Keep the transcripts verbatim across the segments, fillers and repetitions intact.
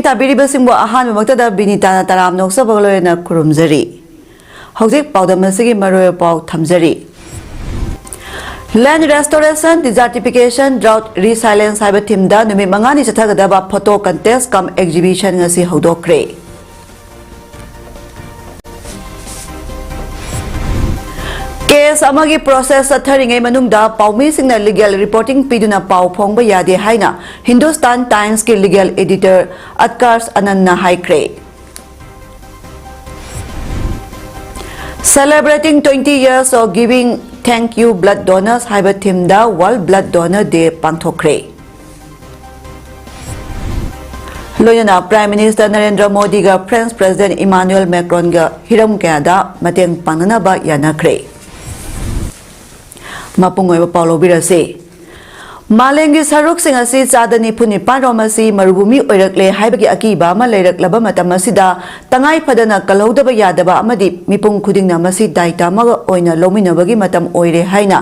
ꯇꯥꯕꯤꯔꯤꯕꯁꯤꯡꯕꯨ ꯑꯍꯥꯟꯕꯃꯛꯇꯗ ꯕꯤꯅꯤꯇꯥꯅ ꯇꯔꯥꯝꯅ ꯑꯣꯛꯆꯕꯒ ꯂꯣꯏꯅꯅ ꯈꯨꯔꯨꯝꯖꯔꯤ꯫ ꯍꯧꯖꯤꯛ ꯄꯥꯎꯗꯝ ꯑꯁꯤꯒꯤ ꯃꯔꯨꯑꯣꯏꯕ ꯄꯥꯎ ꯊꯝꯖꯔꯤ꯫ Land Restoration, Desertification, Drought Resilience ꯍꯥꯏꯕ ꯊꯤꯝꯗ ꯅꯨꯃꯤꯠ ꯃꯉꯥꯅꯤ ꯆꯠꯊꯒꯗꯕ photo contest cum exhibition ꯉꯁꯤ ꯍꯧꯗꯣꯛꯈ꯭ꯔꯦ꯫ ꯀꯦꯁ ꯑꯃꯒꯤ ꯄ꯭ꯔꯣꯁꯦꯁ ꯆꯠꯊꯔꯤꯉꯩ ꯃꯅꯨꯡꯗ ꯄꯥꯎꯃꯤꯁꯤꯡꯅ ꯂꯤꯒꯦꯜ ꯔꯤꯄꯣꯔꯇꯤꯡ ꯄꯤꯗꯨꯅ ꯄꯥꯎ ꯐꯣꯡꯕ ꯌꯥꯗꯦ ꯍꯥꯏꯅ ꯍꯤꯟꯗꯨꯁꯇꯥꯟ ꯇꯥꯏꯝꯁꯀꯤ ꯂꯤꯒꯦꯜ ꯑꯦꯗꯤꯇꯔ ꯑꯠꯀꯥꯔꯁ ꯑꯅꯟꯅ ꯍꯥꯏꯈ꯭ꯔꯦ꯫ Celebrating twenty years of giving, thank you blood donors ꯍꯥꯏꯕ ꯊꯤꯝꯗ World Blood Donor Day ꯄꯥꯡꯊꯣꯛꯈ꯭ꯔꯦ꯫ ꯂꯣꯏꯅꯅ Prime Minister Narendra ꯃꯣꯗꯤꯒ French President Emmanuel Macronꯒ ꯍꯤꯔꯝ ꯀꯌꯥꯗ ꯃꯇꯦꯡ ꯄꯥꯡꯅꯅꯕ ꯌꯥꯅꯈ꯭ꯔꯦ꯫ ꯃꯄꯨꯡ ꯑꯣꯏꯕ ꯄꯥꯎ ꯂꯧꯕꯤꯔꯁꯤ꯫ ꯃꯥꯂꯦꯝꯒꯤ ꯁꯔꯨꯛꯁꯤꯡ ꯑꯁꯤ ꯆꯥꯗ ꯅꯤꯐꯨ ꯅꯤꯄꯥꯟ ꯔꯣꯝ ꯑꯁꯤ ꯃꯔꯨꯚꯨꯃꯤ ꯑꯣꯏꯔꯛꯂꯦ ꯍꯥꯏꯕꯒꯤ ꯑꯀꯤꯕ ꯑꯃ ꯂꯩꯔꯛꯂꯕ ꯃꯇꯝ ꯑꯁꯤꯗ, ꯇꯉꯥꯏ ꯐꯗꯅ ꯀꯜꯍꯧꯗꯕ ꯌꯥꯗꯕ ꯑꯃꯗꯤ ꯃꯤꯄꯨꯝ ꯈꯨꯗꯤꯡꯅ ꯃꯁꯤ ꯗꯥꯏꯇꯥ ꯑꯃꯒ ꯑꯣꯏꯅ ꯂꯧꯃꯤꯟꯅꯕꯒꯤ ꯃꯇꯝ ꯑꯣꯏꯔꯦ ꯍꯥꯏꯅ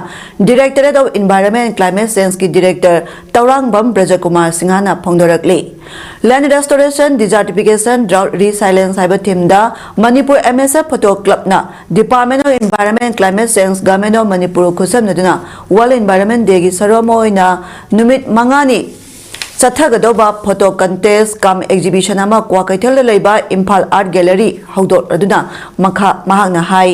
Directorate of Environment and Climate Changeꯀꯤ Director Tourangbam ꯕ꯭ꯔꯖꯀꯨꯃꯥꯔ ꯁꯤꯡꯍꯅ ꯐꯣꯡꯗꯣꯔꯛꯂꯤ꯫ Land Restoration, Desertification, Drought Resilience ꯍꯥꯏꯕ ꯊꯤꯝꯗ Manipur M S F Photo Clubꯅ Department of Environment and Climate Change, Government of Manipur ꯈꯨꯠꯁꯝꯅꯗꯨꯅ World Environment Dayꯒꯤ ꯁꯔꯨꯛ ꯑꯃ ꯑꯣꯏꯅ ꯅꯨꯃꯤꯠ ꯃꯉꯥꯅꯤ ꯆꯠꯊꯒꯗꯧꯕ photo contest cum exhibition ꯑꯃ ꯀ꯭ꯋꯥꯀꯩꯊꯦꯜꯗ ꯂꯩꯕ ꯏꯝꯐꯥꯜ Art Gallery ꯍꯧꯗꯣꯛꯂꯗꯨꯅ ꯃꯈꯥ ꯃꯍꯥꯛꯅ ꯍꯥꯏ,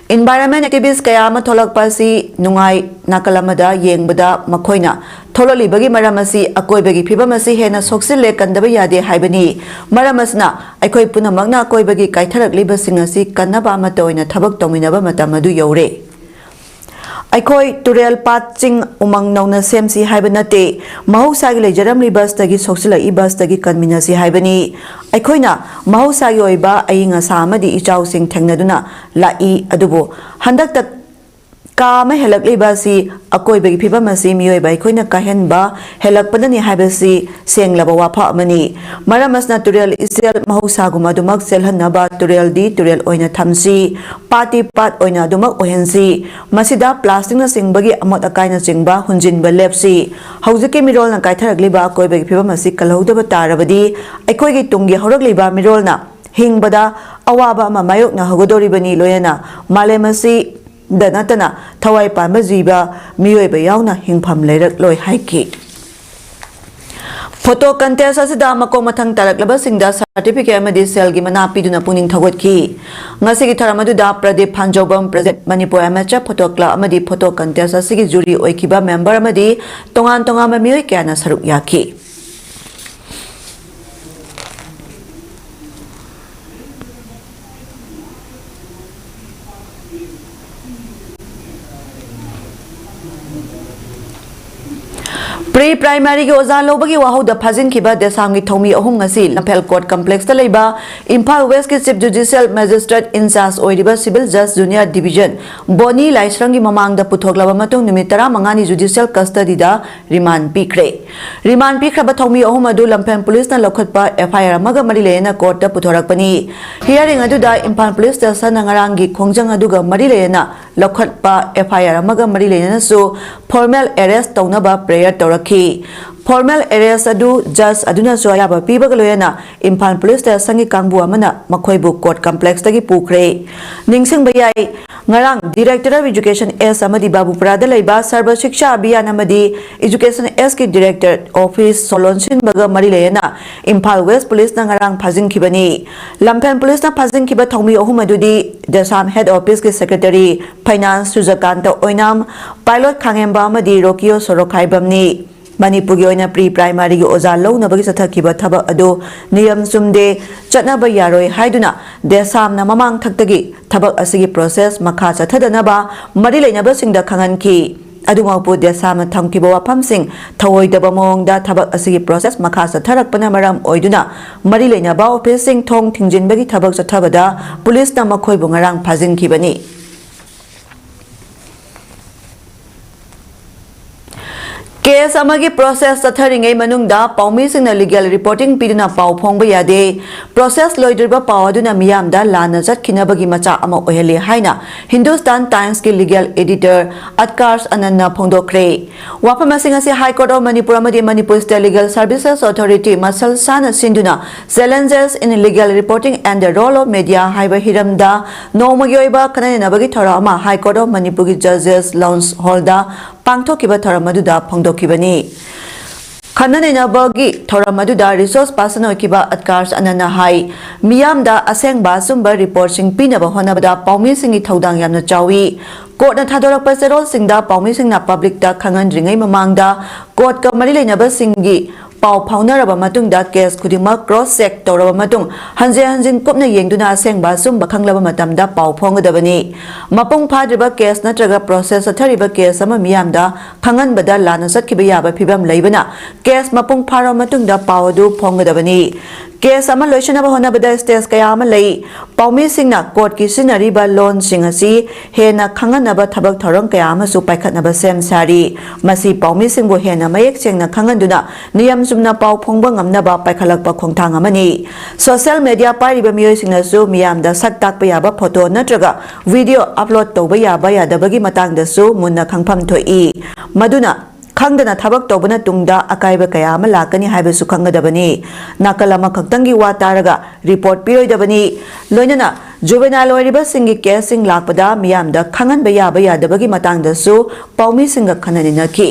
environment activist ꯀꯌꯥ ꯑꯃ ꯊꯣꯛꯂꯛꯄ ꯑꯁꯤ ꯅꯨꯡꯉꯥꯏ, ꯅꯥꯀꯜ ꯑꯃꯗ ꯌꯦꯡꯕꯗ ꯃꯈꯣꯏꯅ ꯊꯣꯛꯂꯛꯂꯤꯕꯒꯤ ꯃꯔꯝ ꯑꯁꯤ ꯑꯀꯣꯏꯕꯒꯤ ꯐꯤꯕꯝ ꯑꯁꯤ ꯍꯦꯟꯅ ꯁꯣꯛꯆꯤꯜꯂꯦ, ꯀꯟꯗꯕ ꯌꯥꯗꯦ ꯍꯥꯏꯕꯅꯤ꯫ ꯃꯔꯝ ꯑꯁꯤꯅ ꯑꯩꯈꯣꯏ ꯄꯨꯝꯅꯃꯛꯅ ꯑꯀꯣꯏꯕꯒꯤ ꯀꯥꯏꯊꯔꯛꯂꯤꯕꯁꯤꯡ ꯑꯁꯤ ꯀꯟꯅꯕ ꯑꯃꯠꯇ ꯑꯣꯏꯅ ꯊꯕꯛ ꯇꯧꯃꯤꯟꯅꯕ ꯃꯇꯝ ꯑꯗꯨ ꯌꯧꯔꯦ꯫ ꯑꯩꯈꯣꯏ ꯇꯨꯔꯦꯜ, ꯄꯥꯠ, ꯆꯤꯡ, ꯎꯃꯪ ꯅꯧꯅ ꯁꯦꯝꯁꯤ ꯍꯥꯏꯕ ꯅꯠꯇꯦ꯫ ꯃꯍꯧꯁꯥꯒꯤ ꯂꯩꯖꯔꯝꯂꯤꯕ ꯑꯁꯤꯗꯒꯤ ꯁꯣꯛꯆꯤꯜꯂꯛꯏꯕ ꯑꯁꯤꯗꯒꯤ ꯀꯟꯃꯤꯟꯅꯁꯤ ꯍꯥꯏꯕꯅꯤ꯫ ꯑꯩꯈꯣꯏꯅ ꯃꯍꯧꯁꯥꯒꯤ ꯑꯣꯏꯕ ꯑꯏꯪ ꯑꯁꯥ ꯑꯃꯗꯤ ꯏꯆꯥꯎꯁꯤꯡ ꯊꯦꯡꯅꯗꯨꯅ ꯂꯥꯛꯏ, ꯑꯗꯨꯕꯨ ꯍꯟꯗꯛꯇ ꯀꯥ ꯑꯃ ꯍꯦꯜꯂꯛꯂꯤꯕ ꯑꯁꯤ ꯑꯀꯣꯏꯕꯒꯤ ꯐꯤꯕꯝ ꯑꯁꯤ ꯃꯤꯑꯣꯏꯕ ꯑꯩꯈꯣꯏꯅ ꯀꯥꯏꯍꯟꯕ ꯍꯦꯜꯂꯛꯄꯅꯅꯤ ꯍꯥꯏꯕꯁꯤ ꯁꯦꯡꯂꯕ ꯋꯥꯐꯝ ꯑꯃꯅꯤ꯫ ꯃꯔꯝ ꯑꯁꯤꯅ ꯇꯨꯔꯦꯜ ꯏꯆꯦꯜ ꯃꯍꯧꯁꯥꯒꯨꯝ ꯑꯗꯨꯃꯛ ꯆꯦꯜꯍꯟꯅꯕ ꯇꯨꯔꯦꯜꯗꯤ ꯇꯨꯔꯦꯜ ꯑꯣꯏꯅ ꯊꯝꯁꯤ, ꯄꯥꯠꯇꯤ ꯄꯥꯠ ꯑꯣꯏꯅ ꯑꯗꯨꯃꯛ ꯑꯣꯏꯍꯟꯁꯤ꯫ ꯃꯁꯤꯗ plasticꯅꯆꯤꯡꯕꯒꯤ ꯑꯃꯣꯠ ꯑꯀꯥꯏꯅꯆꯤꯡꯕ ꯍꯨꯟꯖꯤꯟꯕ ꯂꯦꯞꯁꯤ꯫ ꯍꯧꯖꯤꯛꯀꯤ ꯃꯤꯔꯣꯜꯅ ꯀꯥꯏꯊꯔꯛꯂꯤꯕ ꯑꯀꯣꯏꯕꯒꯤ ꯐꯤꯕꯝ ꯑꯁꯤ ꯀꯜꯍꯧꯗꯕ ꯇꯥꯔꯕꯗꯤ ꯑꯩꯈꯣꯏꯒꯤ ꯇꯨꯡꯒꯤ ꯍꯧꯔꯛꯂꯤꯕ ꯃꯤꯔꯣꯜꯅ ꯍꯤꯡꯕꯗ ꯑꯋꯥꯕ ꯑꯃ ꯃꯥꯌꯣꯛꯅꯍꯧꯒꯗꯧꯔꯤꯕꯅꯤ꯫ ꯂꯣꯏꯅꯅ ꯃꯥꯂꯦꯝ ꯑꯁꯤꯗ ꯅꯠꯇꯅ ꯊꯋꯥꯏ ꯄꯥꯟꯕ ꯖꯤꯕ ꯃꯤꯑꯣꯏꯕ ꯌꯥꯎꯅ ꯍꯤꯡꯐꯝ ꯂꯩꯔꯛꯂꯣꯏ ꯍꯥꯏꯈꯤ꯫ Photo contest ꯑꯁꯤꯗ ꯃꯀꯣꯛ ꯃꯊꯪ ꯇꯥꯔꯛꯂꯕꯁꯤꯡꯗ certificate ꯑꯃꯗꯤ ꯁꯦꯜꯒꯤ ꯃꯅꯥ ꯄꯤꯗꯨꯅ ꯄꯨꯛꯅꯤꯡ ꯊꯧꯒꯠꯈꯤ꯫ ꯉꯁꯤꯒꯤ ꯊꯧꯔꯝ ꯑꯗꯨꯗ Pradeep ꯐꯥꯟꯖꯧꯕꯝ, President, Manipur Amateur Photo Club ꯑꯃꯗꯤ photo contest ꯑꯁꯤꯒꯤ jury ꯑꯣꯏꯈꯤꯕ member ꯑꯃꯗꯤ ꯇꯣꯉꯥꯟ ꯇꯣꯉꯥꯟꯕ ꯃꯤꯑꯣꯏ ꯀꯌꯥꯅ ꯁꯔꯨꯛ ꯌꯥꯈꯤ꯫ Pre primaryꯒꯤ ꯑꯣꯖꯥ ꯂꯧꯕꯒꯤ ꯋꯥꯍꯧꯗ ꯐꯥꯖꯤꯟꯈꯤꯕ ꯗꯦꯁꯥꯝꯒꯤ ꯊꯧꯃꯤ ꯑꯍꯨꯝ ꯉꯁꯤ ꯂꯝꯐꯦꯜ Court Complexꯇ ꯂꯩꯕ Imphal Westꯀꯤ Chief Judicial Magistrate in charge ꯑꯣꯏꯔꯤꯕ Civil Judge Junior Division ꯕꯣꯅꯤ ꯂꯥꯏꯁ꯭ꯔꯝꯒꯤ ꯃꯃꯥꯡꯗ ꯄꯨꯊꯣꯛꯂꯕ ꯃꯇꯨꯡ ꯅꯨꯃꯤꯠ ꯇꯔꯥꯃꯉꯥꯅꯤ judicial custodyꯗ remand ꯄꯤꯈ꯭ꯔꯦ꯫ Remand ꯄꯤꯈ꯭ꯔꯕ ꯊꯧꯃꯤ ꯑꯍꯨꯝ ꯑꯗꯨ ꯂꯝꯐꯦꯜ ꯄꯨꯂꯤꯁꯅ ꯂꯧꯈꯠꯄ FIR ꯑꯃꯒ ꯃꯔꯤ ꯂꯩꯅꯅ courtꯇ ꯄꯨꯊꯣꯔꯛꯄꯅꯤ꯫ Hearing ꯑꯗꯨꯗ ꯏꯝꯐꯥꯜ Police Stationꯅ ꯉꯔꯥꯡꯒꯤ ꯈꯣꯡꯖꯪ ꯑꯗꯨꯒ ꯃꯔꯤ ꯂꯩꯅꯅ ꯂꯧꯈꯠꯄ FIR ꯑꯃꯒ ꯃꯔꯤ ꯂꯩꯅꯅꯁꯨ formal arrest ꯇꯧꯅꯕ prayer ꯇꯧꯔꯛꯈꯤ꯫ Formal arrest ꯑꯗꯨ judge ꯑꯗꯨꯅꯁꯨ ꯑꯌꯥꯕ ꯄꯤꯕꯒ ꯂꯣꯏꯅꯅ ꯏꯝꯐꯥꯜ Police Stationꯒꯤ ꯀꯥꯡꯕꯨ ꯑꯃꯅ ꯃꯈꯣꯏꯕꯨ Court Complexꯇꯒꯤ ꯄꯨꯈ꯭ꯔꯦ꯫ ꯅꯤꯡꯁꯤꯡꯕ ꯌꯥꯏ, ꯉꯔꯥꯡ Director of Education S ꯑꯃꯗꯤ ꯕꯥꯕꯨꯄꯨꯔꯥꯗ ꯂꯩꯕ ꯁꯔꯕ ꯁꯤꯛꯁꯥ ꯑꯚꯤꯌꯥꯟ ꯑꯃꯗꯤ Education Sꯀꯤ Director Office ꯁꯣ ꯂꯣꯟꯁꯤꯟꯕꯒ ꯃꯔꯤ ꯂꯩꯅꯅ ꯏꯝꯐꯥꯜ West Policeꯅ ꯉꯔꯥꯡ ꯐꯥꯖꯤꯟꯈꯤꯕꯅꯤ꯫ ꯂꯝꯐꯦꯜ Policeꯅ ꯐꯥꯖꯤꯟꯈꯤꯕ ꯊꯧꯃꯤ ꯑꯍꯨꯝ ꯑꯗꯨꯗꯤ ꯗꯦꯁꯥꯝ Head Officeꯀꯤ Secretary Finance ꯁꯨꯖꯀꯥꯟꯇ ꯑꯣꯏꯅꯥꯝ, Pilot ꯈꯥꯉꯦꯝꯕ ꯑꯃꯗꯤ ꯔꯣꯀꯤꯌꯣ ꯁꯣꯔꯣꯈꯥꯏꯕꯝꯅꯤ꯫ ꯃꯅꯤꯄꯨꯔꯒꯤ ꯑꯣꯏꯅ pre primaryꯒꯤ ꯑꯣꯖꯥ ꯂꯧꯅꯕꯒꯤ ꯆꯠꯊꯈꯤꯕ ꯊꯕꯛ ꯑꯗꯨ ꯅꯤꯌꯝ ꯆꯨꯝꯗꯦ, ꯆꯠꯅꯕ ꯌꯥꯔꯣꯏ ꯍꯥꯏꯗꯨꯅ ꯗꯦꯁꯥꯝꯅ ꯃꯃꯥꯡ ꯊꯛꯇꯒꯤ ꯊꯕꯛ ꯑꯁꯤꯒꯤ process ꯃꯈꯥ ꯆꯠꯊꯗꯅꯕ ꯃꯔꯤ ꯂꯩꯅꯕꯁꯤꯡꯗ ꯈꯪꯍꯟꯈꯤ꯫ ꯑꯗꯨꯃꯛꯄꯨ ꯗꯦꯁꯥꯝꯅ ꯊꯝꯈꯤꯕ ꯋꯥꯐꯝꯁꯤꯡ ꯊꯧꯑꯣꯏꯗꯕ ꯃꯑꯣꯡꯗ ꯊꯕꯛ ꯑꯁꯤꯒꯤ process ꯃꯈꯥ ꯆꯠꯊꯔꯛꯄꯅ ꯃꯔꯝ ꯑꯣꯏꯗꯨꯅ ꯃꯔꯤ ꯂꯩꯅꯕ officeꯁꯤꯡ ꯊꯣꯡ ꯊꯤꯡꯖꯤꯟꯕꯒꯤ ꯊꯕꯛ ꯆꯠꯊꯕꯗ ꯄꯨꯂꯤꯁꯅ ꯃꯈꯣꯏꯕꯨ ꯉꯔꯥꯡ ꯐꯥꯖꯤꯟꯈꯤꯕꯅꯤ꯫ ꯀꯦꯁ ꯑꯃꯒꯤ ꯄ꯭ꯔꯣꯁꯦꯁ ꯆꯠꯊꯔꯤꯉꯩ ꯃꯅꯨꯡꯗ ꯄꯥꯎꯃꯤꯁꯤꯡꯅ ꯂꯤꯒꯦꯜ ꯔꯤꯄꯣꯔꯇꯤꯡ ꯄꯤꯗꯨꯅ ꯄꯥꯎ ꯐꯣꯡꯕ ꯌꯥꯗꯦ꯫ ꯄ꯭ꯔꯣꯁꯦꯁ ꯂꯣꯏꯗ꯭ꯔꯤꯕ ꯄꯥꯎ ꯑꯗꯨꯅ ꯃꯤꯌꯥꯝꯗ ꯂꯥꯟꯅ ꯆꯠꯈꯤꯅꯕꯒꯤ ꯃꯆꯥꯛ ꯑꯃ ꯑꯣꯏꯍꯜꯂꯤ ꯍꯥꯏꯅ ꯍꯤꯟꯗꯨꯁꯇꯥꯟ ꯇꯥꯏꯝꯁꯀꯤ ꯂꯤꯒꯦꯜ ꯑꯦꯗꯤꯇꯔ ꯑꯠꯀꯥꯔꯁ ꯑꯅꯟꯅ ꯐꯣꯡꯗꯣꯛꯈ꯭ꯔꯦ꯫ ꯋꯥꯐꯝ ꯑꯁꯤꯡ ꯑꯁꯤ ꯍꯥꯏ ꯀꯣꯔꯠ ꯑꯣꯐ ꯃꯅꯤꯄꯨꯔ ꯑꯃꯗꯤ Manipur state legal services authority muscle ꯁꯥꯅ ꯁꯤꯟꯗꯨꯅ Challenges in Legal Reporting and the Role of Media ꯍꯥꯏꯕ ꯍꯤꯔꯝꯗ ꯅꯣꯡꯃꯒꯤ ꯑꯣꯏꯕ ꯈꯟꯅ ꯅꯩꯅꯕꯒꯤ ꯊꯧꯔꯝ ꯑꯃ ꯍꯥꯏ ꯀꯣꯔꯠ ꯑꯣꯐ ꯃꯅꯤꯄꯨꯔꯒꯤ ꯖꯖꯦꯁ ꯂꯥꯎꯟꯖ ꯍꯣꯜꯗ ꯄꯥꯡꯊꯣꯛꯈꯤꯕ ꯊꯧꯔꯝ ꯑꯗꯨꯗ ꯐꯣꯡꯗꯣꯛꯈꯤꯕꯅꯤ꯫ ꯈꯟꯅ ꯅꯩꯅꯕꯒꯤ ꯊꯧꯔꯝ ꯑꯗꯨꯗ ꯔꯤꯁꯣꯔꯁ ꯄꯥꯔꯁꯟ ꯑꯣꯏꯈꯤꯕ ꯑꯠꯀꯥꯔꯁ ꯑꯅꯟꯅ ꯍꯥꯏ, ꯃꯤꯌꯥꯝꯗ ꯑꯁꯦꯡꯕ ꯑꯆꯨꯝꯕ ꯔꯤꯄꯣꯔꯠꯁꯤꯡ ꯄꯤꯅꯕ ꯍꯣꯠꯅꯕꯗ ꯄꯥꯎꯃꯤꯁꯤꯡꯒꯤ ꯊꯧꯗꯥꯡ ꯌꯥꯝꯅ ꯆꯥꯎꯏ꯫ ꯀꯣꯔꯠꯅ ꯊꯥꯗꯣꯔꯛꯄ ꯆꯦꯔꯣꯜꯁꯤꯡꯗ ꯄꯥꯎꯃꯤꯁꯤꯡꯅ ꯄꯕ꯭ꯂꯤꯛꯇ ꯈꯪꯍꯟꯗ꯭ꯔꯤꯉꯩ ꯃꯃꯥꯡꯗ ꯀꯣꯔꯠꯀ ꯃꯔꯤ ꯂꯩꯅꯕꯁꯤꯡꯒꯤ ꯄꯥꯎ ꯐꯥꯎꯅꯔꯕ ꯃꯇꯨꯡꯗ ꯀꯦꯁ ꯈꯨꯗꯤꯡꯃꯛ ꯀ꯭ꯔꯣꯁ ꯆꯦꯛ ꯇꯧꯔꯕ ꯃꯇꯨꯡ ꯍꯟꯖꯤꯟ ꯍꯟꯖꯤꯟ ꯀꯨꯞꯅ ꯌꯦꯡꯗꯨꯅ ꯑꯁꯦꯡꯕ ꯑꯆꯨꯝꯕ ꯈꯪꯂꯕ ꯃꯇꯝꯗ ꯄꯥꯎ ꯐꯣꯡꯒꯗꯕꯅꯤ꯫ ꯃꯄꯨꯡ ꯐꯥꯗ꯭ꯔꯤꯕ ꯀꯦꯁ ꯅꯠꯇ꯭ꯔꯒ ꯄ꯭ꯔꯣꯁꯦꯁ ꯆꯠꯊꯔꯤꯕ ꯀꯦꯁ ꯑꯃ ꯃꯤꯌꯥꯝꯗ ꯈꯪꯍꯟꯕꯗ ꯂꯥꯟꯅ ꯆꯠꯈꯤꯕ ꯌꯥꯕ ꯐꯤꯕꯝ ꯂꯩꯕꯅ ꯀꯦꯁ ꯃꯄꯨꯡ ꯐꯥꯔꯕ ꯃꯇꯨꯡꯗ ꯄꯥꯎ ꯑꯗꯨ ꯐꯣꯡꯒꯗꯕꯅꯤ꯫ ꯀꯦꯁ ꯑꯃ ꯂꯣꯏꯁꯤꯟꯅꯕ ꯍꯣꯠꯅꯕꯗ ꯁ꯭ꯇꯦꯖ ꯀꯌꯥ ꯑꯃ ꯂꯩ꯫ ꯄꯥꯎꯃꯤꯁꯤꯡꯅ ꯀꯣꯔꯠꯀꯤ ꯁꯤꯖꯤꯟꯅꯔꯤꯕ ꯂꯣꯟꯁꯤꯡ ꯑꯁꯤ ꯍꯦꯟꯅ ꯈꯪꯍꯟꯅꯕ ꯊꯕꯛ ꯊꯧꯔꯝ ꯀꯌꯥ ꯑꯃꯁꯨ ꯄꯥꯏꯈꯠꯅꯕ ꯁꯦꯝ ꯁꯥꯔꯤ꯫ ꯃꯁꯤ ꯄꯥꯎꯃꯤꯁꯤꯡꯕꯨ ꯍꯦꯟꯅ ꯃꯌꯦꯛ ꯁꯦꯡꯅ ꯈꯪꯍꯟꯗꯨꯅ ꯅꯤꯌꯝ ꯆꯨꯝꯅ ꯄꯥꯎ ꯐꯣꯡꯕ ꯉꯝꯅꯕ ꯄꯥꯏꯈꯠꯂꯛꯄ ꯈꯣꯡꯊꯥꯡ ꯑꯃꯅꯤ꯫ ꯁꯣꯁꯤꯌꯦꯜ ꯃꯦꯗꯤꯌꯥ ꯄꯥꯏꯔꯤꯕ ꯃꯤꯑꯣꯏꯁꯤꯡꯅꯁꯨ ꯃꯤꯌꯥꯝꯗ ꯁꯛ ꯇꯥꯛꯄ ꯌꯥꯕ ꯐꯣꯇꯣ ꯅꯠꯇ꯭ꯔꯒ ꯚꯤꯗꯤꯑꯣ ꯑꯞꯂꯣꯗ ꯇꯧꯕ ꯌꯥꯕ ꯌꯥꯗꯕꯒꯤ ꯃꯇꯥꯡꯗꯁꯨ ꯃꯨꯟꯅ ꯈꯪꯐꯝ ꯊꯣꯛꯏ꯫ ꯃꯗꯨꯅ ꯈꯪꯗꯅ ꯊꯕꯛ ꯇꯧꯕꯅ ꯇꯨꯡꯗ ꯑꯀꯥꯏꯕ ꯀꯌꯥ ꯑꯃ ꯂꯥꯛꯀꯅꯤ ꯍꯥꯏꯕꯁꯨ ꯈꯪꯒꯗꯕꯅꯤ꯫ ꯅꯥꯀꯜ ꯑꯃꯈꯛꯇꯪꯒꯤ ꯋꯥ ꯇꯥꯔꯒ ꯔꯤꯄꯣꯔꯠ ꯄꯤꯔꯣꯏꯗꯕꯅꯤ꯫ ꯂꯣꯏꯅꯅ ꯖꯨꯕꯦꯅꯥꯏꯜ ꯑꯣꯏꯔꯤꯕꯁꯤꯡꯒꯤ ꯀꯦꯁꯁꯤꯡ ꯂꯥꯛꯄꯗ ꯃꯤꯌꯥꯝꯗ ꯈꯪꯍꯟꯕ ꯌꯥꯕ ꯌꯥꯗꯕꯒꯤ ꯃꯇꯥꯡꯗꯁꯨ ꯄꯥꯎꯃꯤꯁꯤꯡꯒ ꯈꯟꯅ ꯅꯩꯅꯈꯤ꯫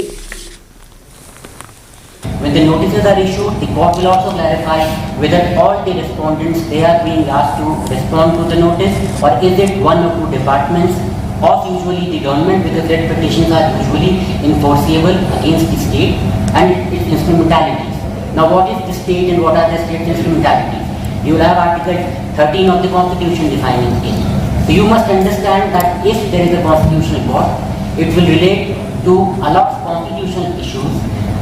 When the notices are issued, the court will also clarify whether all the respondents, they are being asked to respond to the notice, or is it one or two departments of usually the government, because writ petitions are usually enforceable against the state and its instrumentalities. Now, what is the state and what are the state's instrumentalities? You will have Article thirteen of the Constitution defining it. So you must understand that if there is a constitutional court, it will relate to a lot of constitutional issues,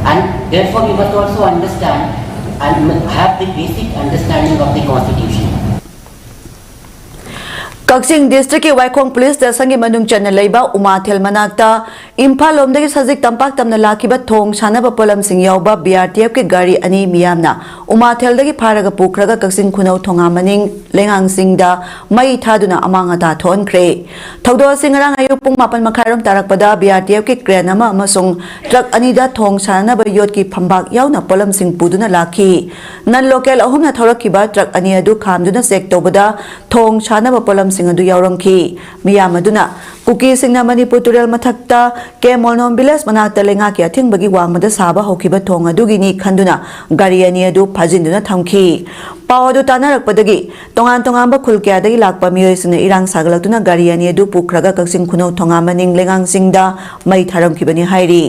and therefore you must also understand and have the basic understanding of the constitution. ꯀꯛꯆꯤꯡ ꯗꯤꯁꯇ꯭ꯔꯤꯛꯀꯤ ꯋꯥꯏꯈꯣꯡ police ꯁ꯭ꯇꯦꯁꯟꯒꯤ ꯃꯅꯨꯡ ꯆꯟꯅ ꯂꯩꯕ ꯎꯃꯥꯊꯦꯜ ꯃꯅꯥꯛꯇ ꯏꯝꯐꯥꯜ ꯂꯣꯝꯗꯒꯤ ꯁꯖꯤꯛ ꯇꯝꯄꯥꯛ ꯇꯝꯅ ꯂꯥꯛꯈꯤꯕ ꯊꯣꯡ ꯁꯥꯟꯅꯕ ꯄꯣꯠꯂꯝꯁꯤꯡ ꯌꯥꯎꯕ ꯕꯤ ꯑꯥꯔ ꯇꯤ ꯑꯦꯐꯀꯤ ꯒꯥꯔꯤ ꯑꯅꯤ ꯃꯤꯌꯥꯝꯅ ꯎꯃꯥꯊꯦꯜꯗꯒꯤ ꯐꯥꯔꯒ ꯄꯨꯈ꯭ꯔꯒ ꯀꯛꯆꯤꯡ ꯈꯨꯅꯧ ꯊꯣꯉꯥ ꯃꯅꯤꯡ ꯂꯩꯉꯥꯡꯁꯤꯡꯗ ꯃꯩ ꯊꯥꯗꯨꯅ ꯑꯃꯥꯡ ꯑꯇꯥ ꯊꯣꯛꯍꯟꯈ꯭ꯔꯦ꯫ ꯊꯧꯗꯣꯛ ꯑꯁꯤ ꯉꯔꯥꯡ ꯑꯌꯨꯛ ꯄꯨꯡ ꯃꯥꯄꯟ ꯃꯈꯥꯏꯔꯣꯝ ꯇꯥꯔꯛꯄꯗ ꯕꯤ ꯑꯥꯔ ꯇꯤ ꯑꯦꯐꯀꯤ ꯀ꯭ꯔꯦꯟ ꯑꯃ ꯑꯃꯁꯨꯡ ꯇ꯭ꯔꯛ ꯑꯅꯤꯗ ꯊꯣꯡ ꯁꯥꯟꯅꯅꯕ ꯌꯣꯠꯀꯤ ꯐꯝꯕꯥꯛ ꯌꯥꯎꯅ ꯄꯣꯠꯂꯝꯁꯤꯡ ꯄꯨꯗꯨꯅ ꯂꯥꯛꯈꯤ꯫ ꯅꯟ ꯂꯣꯀꯦꯜ ꯑꯍꯨꯝꯅ ꯊꯧꯔꯛꯈꯤꯕ ꯇ꯭ꯔꯛ ꯑꯅꯤ ꯑꯗꯨ ꯈꯥꯝꯗꯨꯅ ꯆꯦꯛ ꯇꯧꯕꯗ ꯊꯣꯡ ꯁꯥꯟꯅꯕ ꯄꯣꯠꯂꯝꯁꯤꯡ ꯑꯗꯨ ꯌꯥꯎꯔꯝꯈꯤ꯫ ꯃꯤꯌꯥꯝ ꯑꯗꯨꯅ ꯀꯨꯀꯤꯁꯤꯡꯅ ꯃꯅꯤꯄꯨꯔ ꯇꯨꯔꯦꯜ ꯃꯊꯛꯇ ꯀꯦ ꯃꯣꯜꯅꯣꯝ ꯚꯤꯂꯦꯖ ꯃꯅꯥꯛꯇ ꯂꯩꯉꯥꯛꯀꯤ ꯑꯊꯤꯡꯕꯒꯤ ꯋꯥꯡꯃꯗ ꯁꯥꯕ ꯍꯧꯈꯤꯕ ꯊꯣꯡ ꯑꯗꯨꯒꯤꯅꯤ ꯈꯟꯗꯨꯅ ꯒꯥꯔꯤ ꯑꯅꯤ ꯑꯗꯨ ꯐꯥꯖꯤꯟꯗꯨꯅ ꯊꯝꯈꯤ꯫ ꯄꯥꯎ ꯑꯗꯨ ꯇꯥꯟꯅꯔꯛꯄꯗꯒꯤ ꯇꯣꯉꯥꯟ ꯇꯣꯉꯥꯟꯕ ꯈꯨꯜ ꯀꯌꯥꯗꯒꯤ ꯂꯥꯛꯄ ꯃꯤꯑꯣꯏꯁꯤꯡꯅ ꯏꯔꯥꯡ ꯁꯥꯒꯠꯂꯛꯇꯨꯅ ꯒꯥꯔꯤ ꯑꯅꯤ ꯑꯗꯨ ꯄꯨꯈ꯭ꯔꯒ ꯀꯛꯆꯤꯡ ꯈꯨꯅꯧ ꯊꯣꯉꯥ ꯃꯅꯤꯡ ꯂꯩꯉꯥꯡꯁꯤꯡꯗ ꯃꯩ ꯊꯥꯔꯝꯈꯤꯕꯅꯤ ꯍꯥꯏꯔꯤ꯫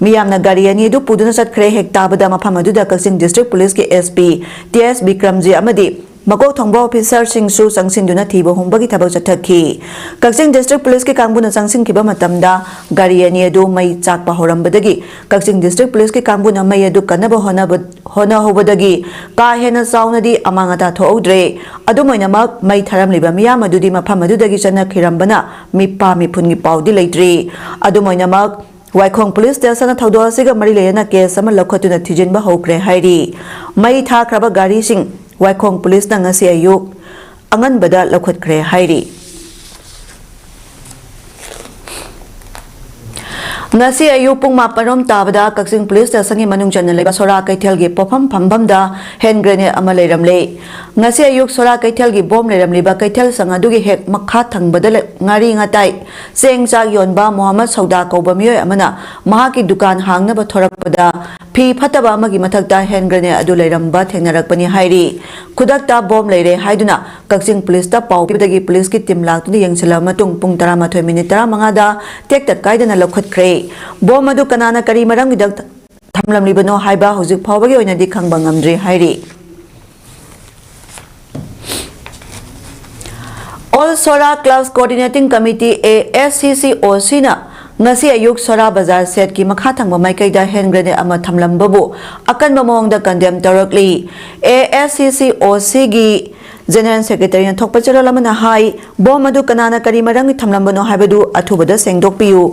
ꯃꯤꯌꯥꯝꯅ ꯒꯥꯔꯤ ꯑꯅꯤ ꯑꯗꯨ ꯄꯨꯗꯨꯅ ꯆꯠꯈ꯭ꯔꯦ꯫ ꯍꯦꯛ ꯇꯥꯕꯗ ꯃꯐꯝ ꯑꯗꯨꯗ ꯀꯛꯆꯤꯡ ꯗꯤꯁꯇ꯭ꯔꯤꯛ ꯄꯨꯂꯤꯁꯀꯤ ꯑꯦꯁ ꯄꯤ ꯇꯤ ꯑꯦꯁ ꯕꯤꯀ꯭ꯔꯝꯖꯤ ꯑꯃꯗꯤ ꯃꯀꯣꯛ ꯊꯣꯡꯕ ꯑꯣꯐꯤꯁꯥꯔꯁꯤꯡꯁꯨ ꯆꯪꯁꯤꯟꯗꯨꯅ ꯊꯤꯕ ꯍꯨꯝꯕꯒꯤ ꯊꯕꯛ ꯆꯠꯊꯈꯤ꯫ ꯀꯛꯆꯤꯡ ꯗꯤꯁꯇ꯭ꯔꯤꯛ ꯄꯨꯂꯤꯁꯀꯤ ꯀꯥꯡꯕꯨꯅ ꯆꯪꯁꯤꯟꯈꯤꯕ ꯃꯇꯝꯗ ꯒꯥꯔꯤ ꯑꯅꯤ ꯑꯗꯨ ꯃꯩ ꯆꯥꯛꯄ ꯍꯧꯔꯝꯕꯗꯒꯤ ꯀꯛꯆꯤꯡ ꯗꯤꯁꯇ꯭ꯔꯤꯛ ꯄꯨꯂꯤꯁꯀꯤ ꯀꯥꯡꯕꯨꯅ ꯃꯩ ꯑꯗꯨ ꯀꯟꯅꯕ ꯍꯣꯠꯅꯕ, ꯍꯣꯠꯅꯍꯧꯕꯗꯒꯤ ꯀꯥ ꯍꯦꯟꯅ ꯆꯥꯎꯅꯗꯤ ꯑꯃꯥꯡ ꯑꯇꯥ ꯊꯣꯛꯍꯧꯗ꯭ꯔꯦ꯫ ꯑꯗꯨꯝ ꯑꯣꯏꯅꯃꯛ, ꯃꯩ ꯊꯥꯔꯝꯂꯤꯕ ꯃꯤꯌꯥꯝ ꯑꯗꯨꯗꯤ ꯃꯐꯝ ꯑꯗꯨꯗꯒꯤ ꯆꯠꯅꯈꯤꯔꯝꯕꯅ ꯃꯤꯄꯥ ꯃꯤꯄꯨꯟꯒꯤ ꯄꯥꯎꯗꯤ ꯂꯩꯇ꯭ꯔꯤ꯫ ꯑꯗꯨꯝ ꯑꯣꯏꯅꯃꯛ, ꯋꯥꯏꯈꯣꯡ ꯄꯨꯂꯤꯁ ꯁ꯭ꯇꯦꯁꯟꯅ ꯊꯧꯗꯣꯛ ꯑꯁꯤꯒ ꯃꯔꯤ ꯂꯩꯅꯅ ꯀꯦꯁ ꯑꯃ ꯂꯧꯈꯠꯇꯨꯅ ꯊꯤꯖꯤꯟꯕ ꯍꯧꯈ꯭ꯔꯦ ꯍꯥꯏꯔꯤ꯫ ꯃꯩ ꯊꯥꯈ꯭ꯔꯕ ꯒꯥꯔꯤꯁꯤꯡ ꯋꯥꯏꯈꯣꯡ ꯄꯨꯂꯤꯁꯅ ꯉꯁꯤ ꯑꯌꯨꯛ ꯑꯉꯟꯕꯗ ꯂꯧꯈꯠꯈ꯭ꯔꯦ ꯍꯥꯏꯔꯤ꯫ ꯉꯁꯤ ꯑꯌꯨꯛ ꯄꯨꯡ ꯃꯥꯄꯟ ꯔꯣꯝ ꯇꯥꯕꯗ ꯀꯛꯆꯤꯡ ꯄꯨꯂꯤꯁ ꯁ꯭ꯇꯦꯁꯟꯒꯤ ꯃꯅꯨꯡ ꯆꯟꯅ ꯂꯩꯕ ꯁꯣꯔꯥ ꯀꯩꯊꯦꯜꯒꯤ ꯄꯣꯠꯐꯝ ꯐꯝꯐꯝꯗ ꯍꯦꯟ ꯒ꯭ꯔꯦꯅꯦꯗ ꯑꯃ ꯂꯩꯔꯝꯂꯦ꯫ ꯉꯁꯤ ꯑꯌꯨꯛ ꯁꯣꯔꯥ ꯀꯩꯊꯦꯜꯒꯤ ꯕꯣꯝ ꯂꯩꯔꯝꯂꯤꯕ ꯀꯩꯊꯦꯜ ꯁꯪ ꯑꯗꯨꯒꯤ ꯍꯦꯛ ꯃꯈꯥ ꯊꯪꯕꯗ ꯂꯩ-, ꯉꯥꯔꯤ ꯉꯥꯇꯥꯏ, ꯆꯦꯡ ꯆꯥꯛ ꯌꯣꯟꯕ ꯃꯣꯍꯝꯃꯗ ꯁꯧꯗꯥ ꯀꯧꯕ ꯃꯤꯑꯣꯏ ꯑꯃꯅ ꯃꯍꯥꯛꯀꯤ ꯗꯨꯀꯥꯟ ꯍꯥꯡꯅꯕ ꯊꯣꯔꯛꯄꯗ ꯐꯤ ꯐꯠꯇꯕ ꯑꯃꯒꯤ ꯃꯊꯛꯇ ꯍꯦꯟ ꯒ꯭ꯔꯦꯅꯦꯗ ꯑꯗꯨ ꯂꯩꯔꯝꯕ ꯊꯦꯡꯅꯔꯛꯄꯅꯤ ꯍꯥꯏꯔꯤ꯫ ꯈꯨꯗꯛꯇ ꯕꯣꯝ ꯂꯩꯔꯦ ꯍꯥꯏꯗꯨꯅ ꯀꯛꯆꯤꯡ ꯄꯨꯂꯤꯁꯇ ꯄꯥꯎ ꯄꯤꯕꯗꯒꯤ ꯄꯨꯂꯤꯁꯀꯤ ꯇꯤꯝ ꯂꯥꯛꯇꯨꯅ ꯌꯦꯡꯁꯤꯜꯂꯕ ꯃꯇꯨꯡ ꯄꯨꯡ ꯇꯔꯥꯃꯥꯊꯣꯏ ꯃꯤꯅꯤꯠ ꯇꯔꯥꯃꯉꯥꯗ ꯇꯦꯛꯇ ꯀꯥꯏꯗꯅ ꯂꯧꯈꯠꯈ꯭ꯔꯦ꯫ ꯕꯣꯝ ꯑꯗꯨ ꯀꯅꯥꯅ ꯀꯔꯤ ꯃꯔꯝꯒꯤꯗꯃꯛ ꯊꯝꯂꯝꯂꯤꯕꯅꯣ ꯍꯥꯏꯕ ꯍꯧꯖꯤꯛ ꯐꯥꯎꯕꯒꯤ ꯑꯣꯏꯅꯗꯤ ꯈꯪꯕ ꯉꯝꯗ꯭ꯔꯤ ꯍꯥꯏꯔꯤ꯫ All Sora Clubs Coordinating Committee, A S C C O C ꯅ ꯉꯁꯤ ꯑꯌꯨꯛ ꯁꯣꯔꯥ ꯕꯖꯥꯔ ꯁꯦꯠꯀꯤ ꯃꯈꯥ ꯊꯪꯕ ꯃꯥꯏꯀꯩꯗ ꯍꯦꯟ ꯒ꯭ꯔꯦꯅꯦꯗ ꯑꯃ ꯊꯝꯂꯝꯕꯕꯨ ꯑꯀꯟꯕ ꯃꯑꯣꯡꯗ condemn ꯇꯧꯔꯛꯂꯤ꯫ A S C C O C ꯒꯤ General Secretaryꯅ ꯊꯣꯛꯄ ꯆꯦꯔꯣꯜ ꯑꯃꯅ ꯍꯥꯏ, ꯕꯣꯝ ꯑꯗꯨ ꯀꯅꯥꯅ ꯀꯔꯤ ꯃꯔꯝꯒꯤ ꯊꯝꯂꯝꯕꯅꯣ ꯍꯥꯏꯕꯗꯨ ꯑꯊꯨꯕꯗ ꯁꯦꯡꯗꯣꯛꯄꯤꯌꯨ꯫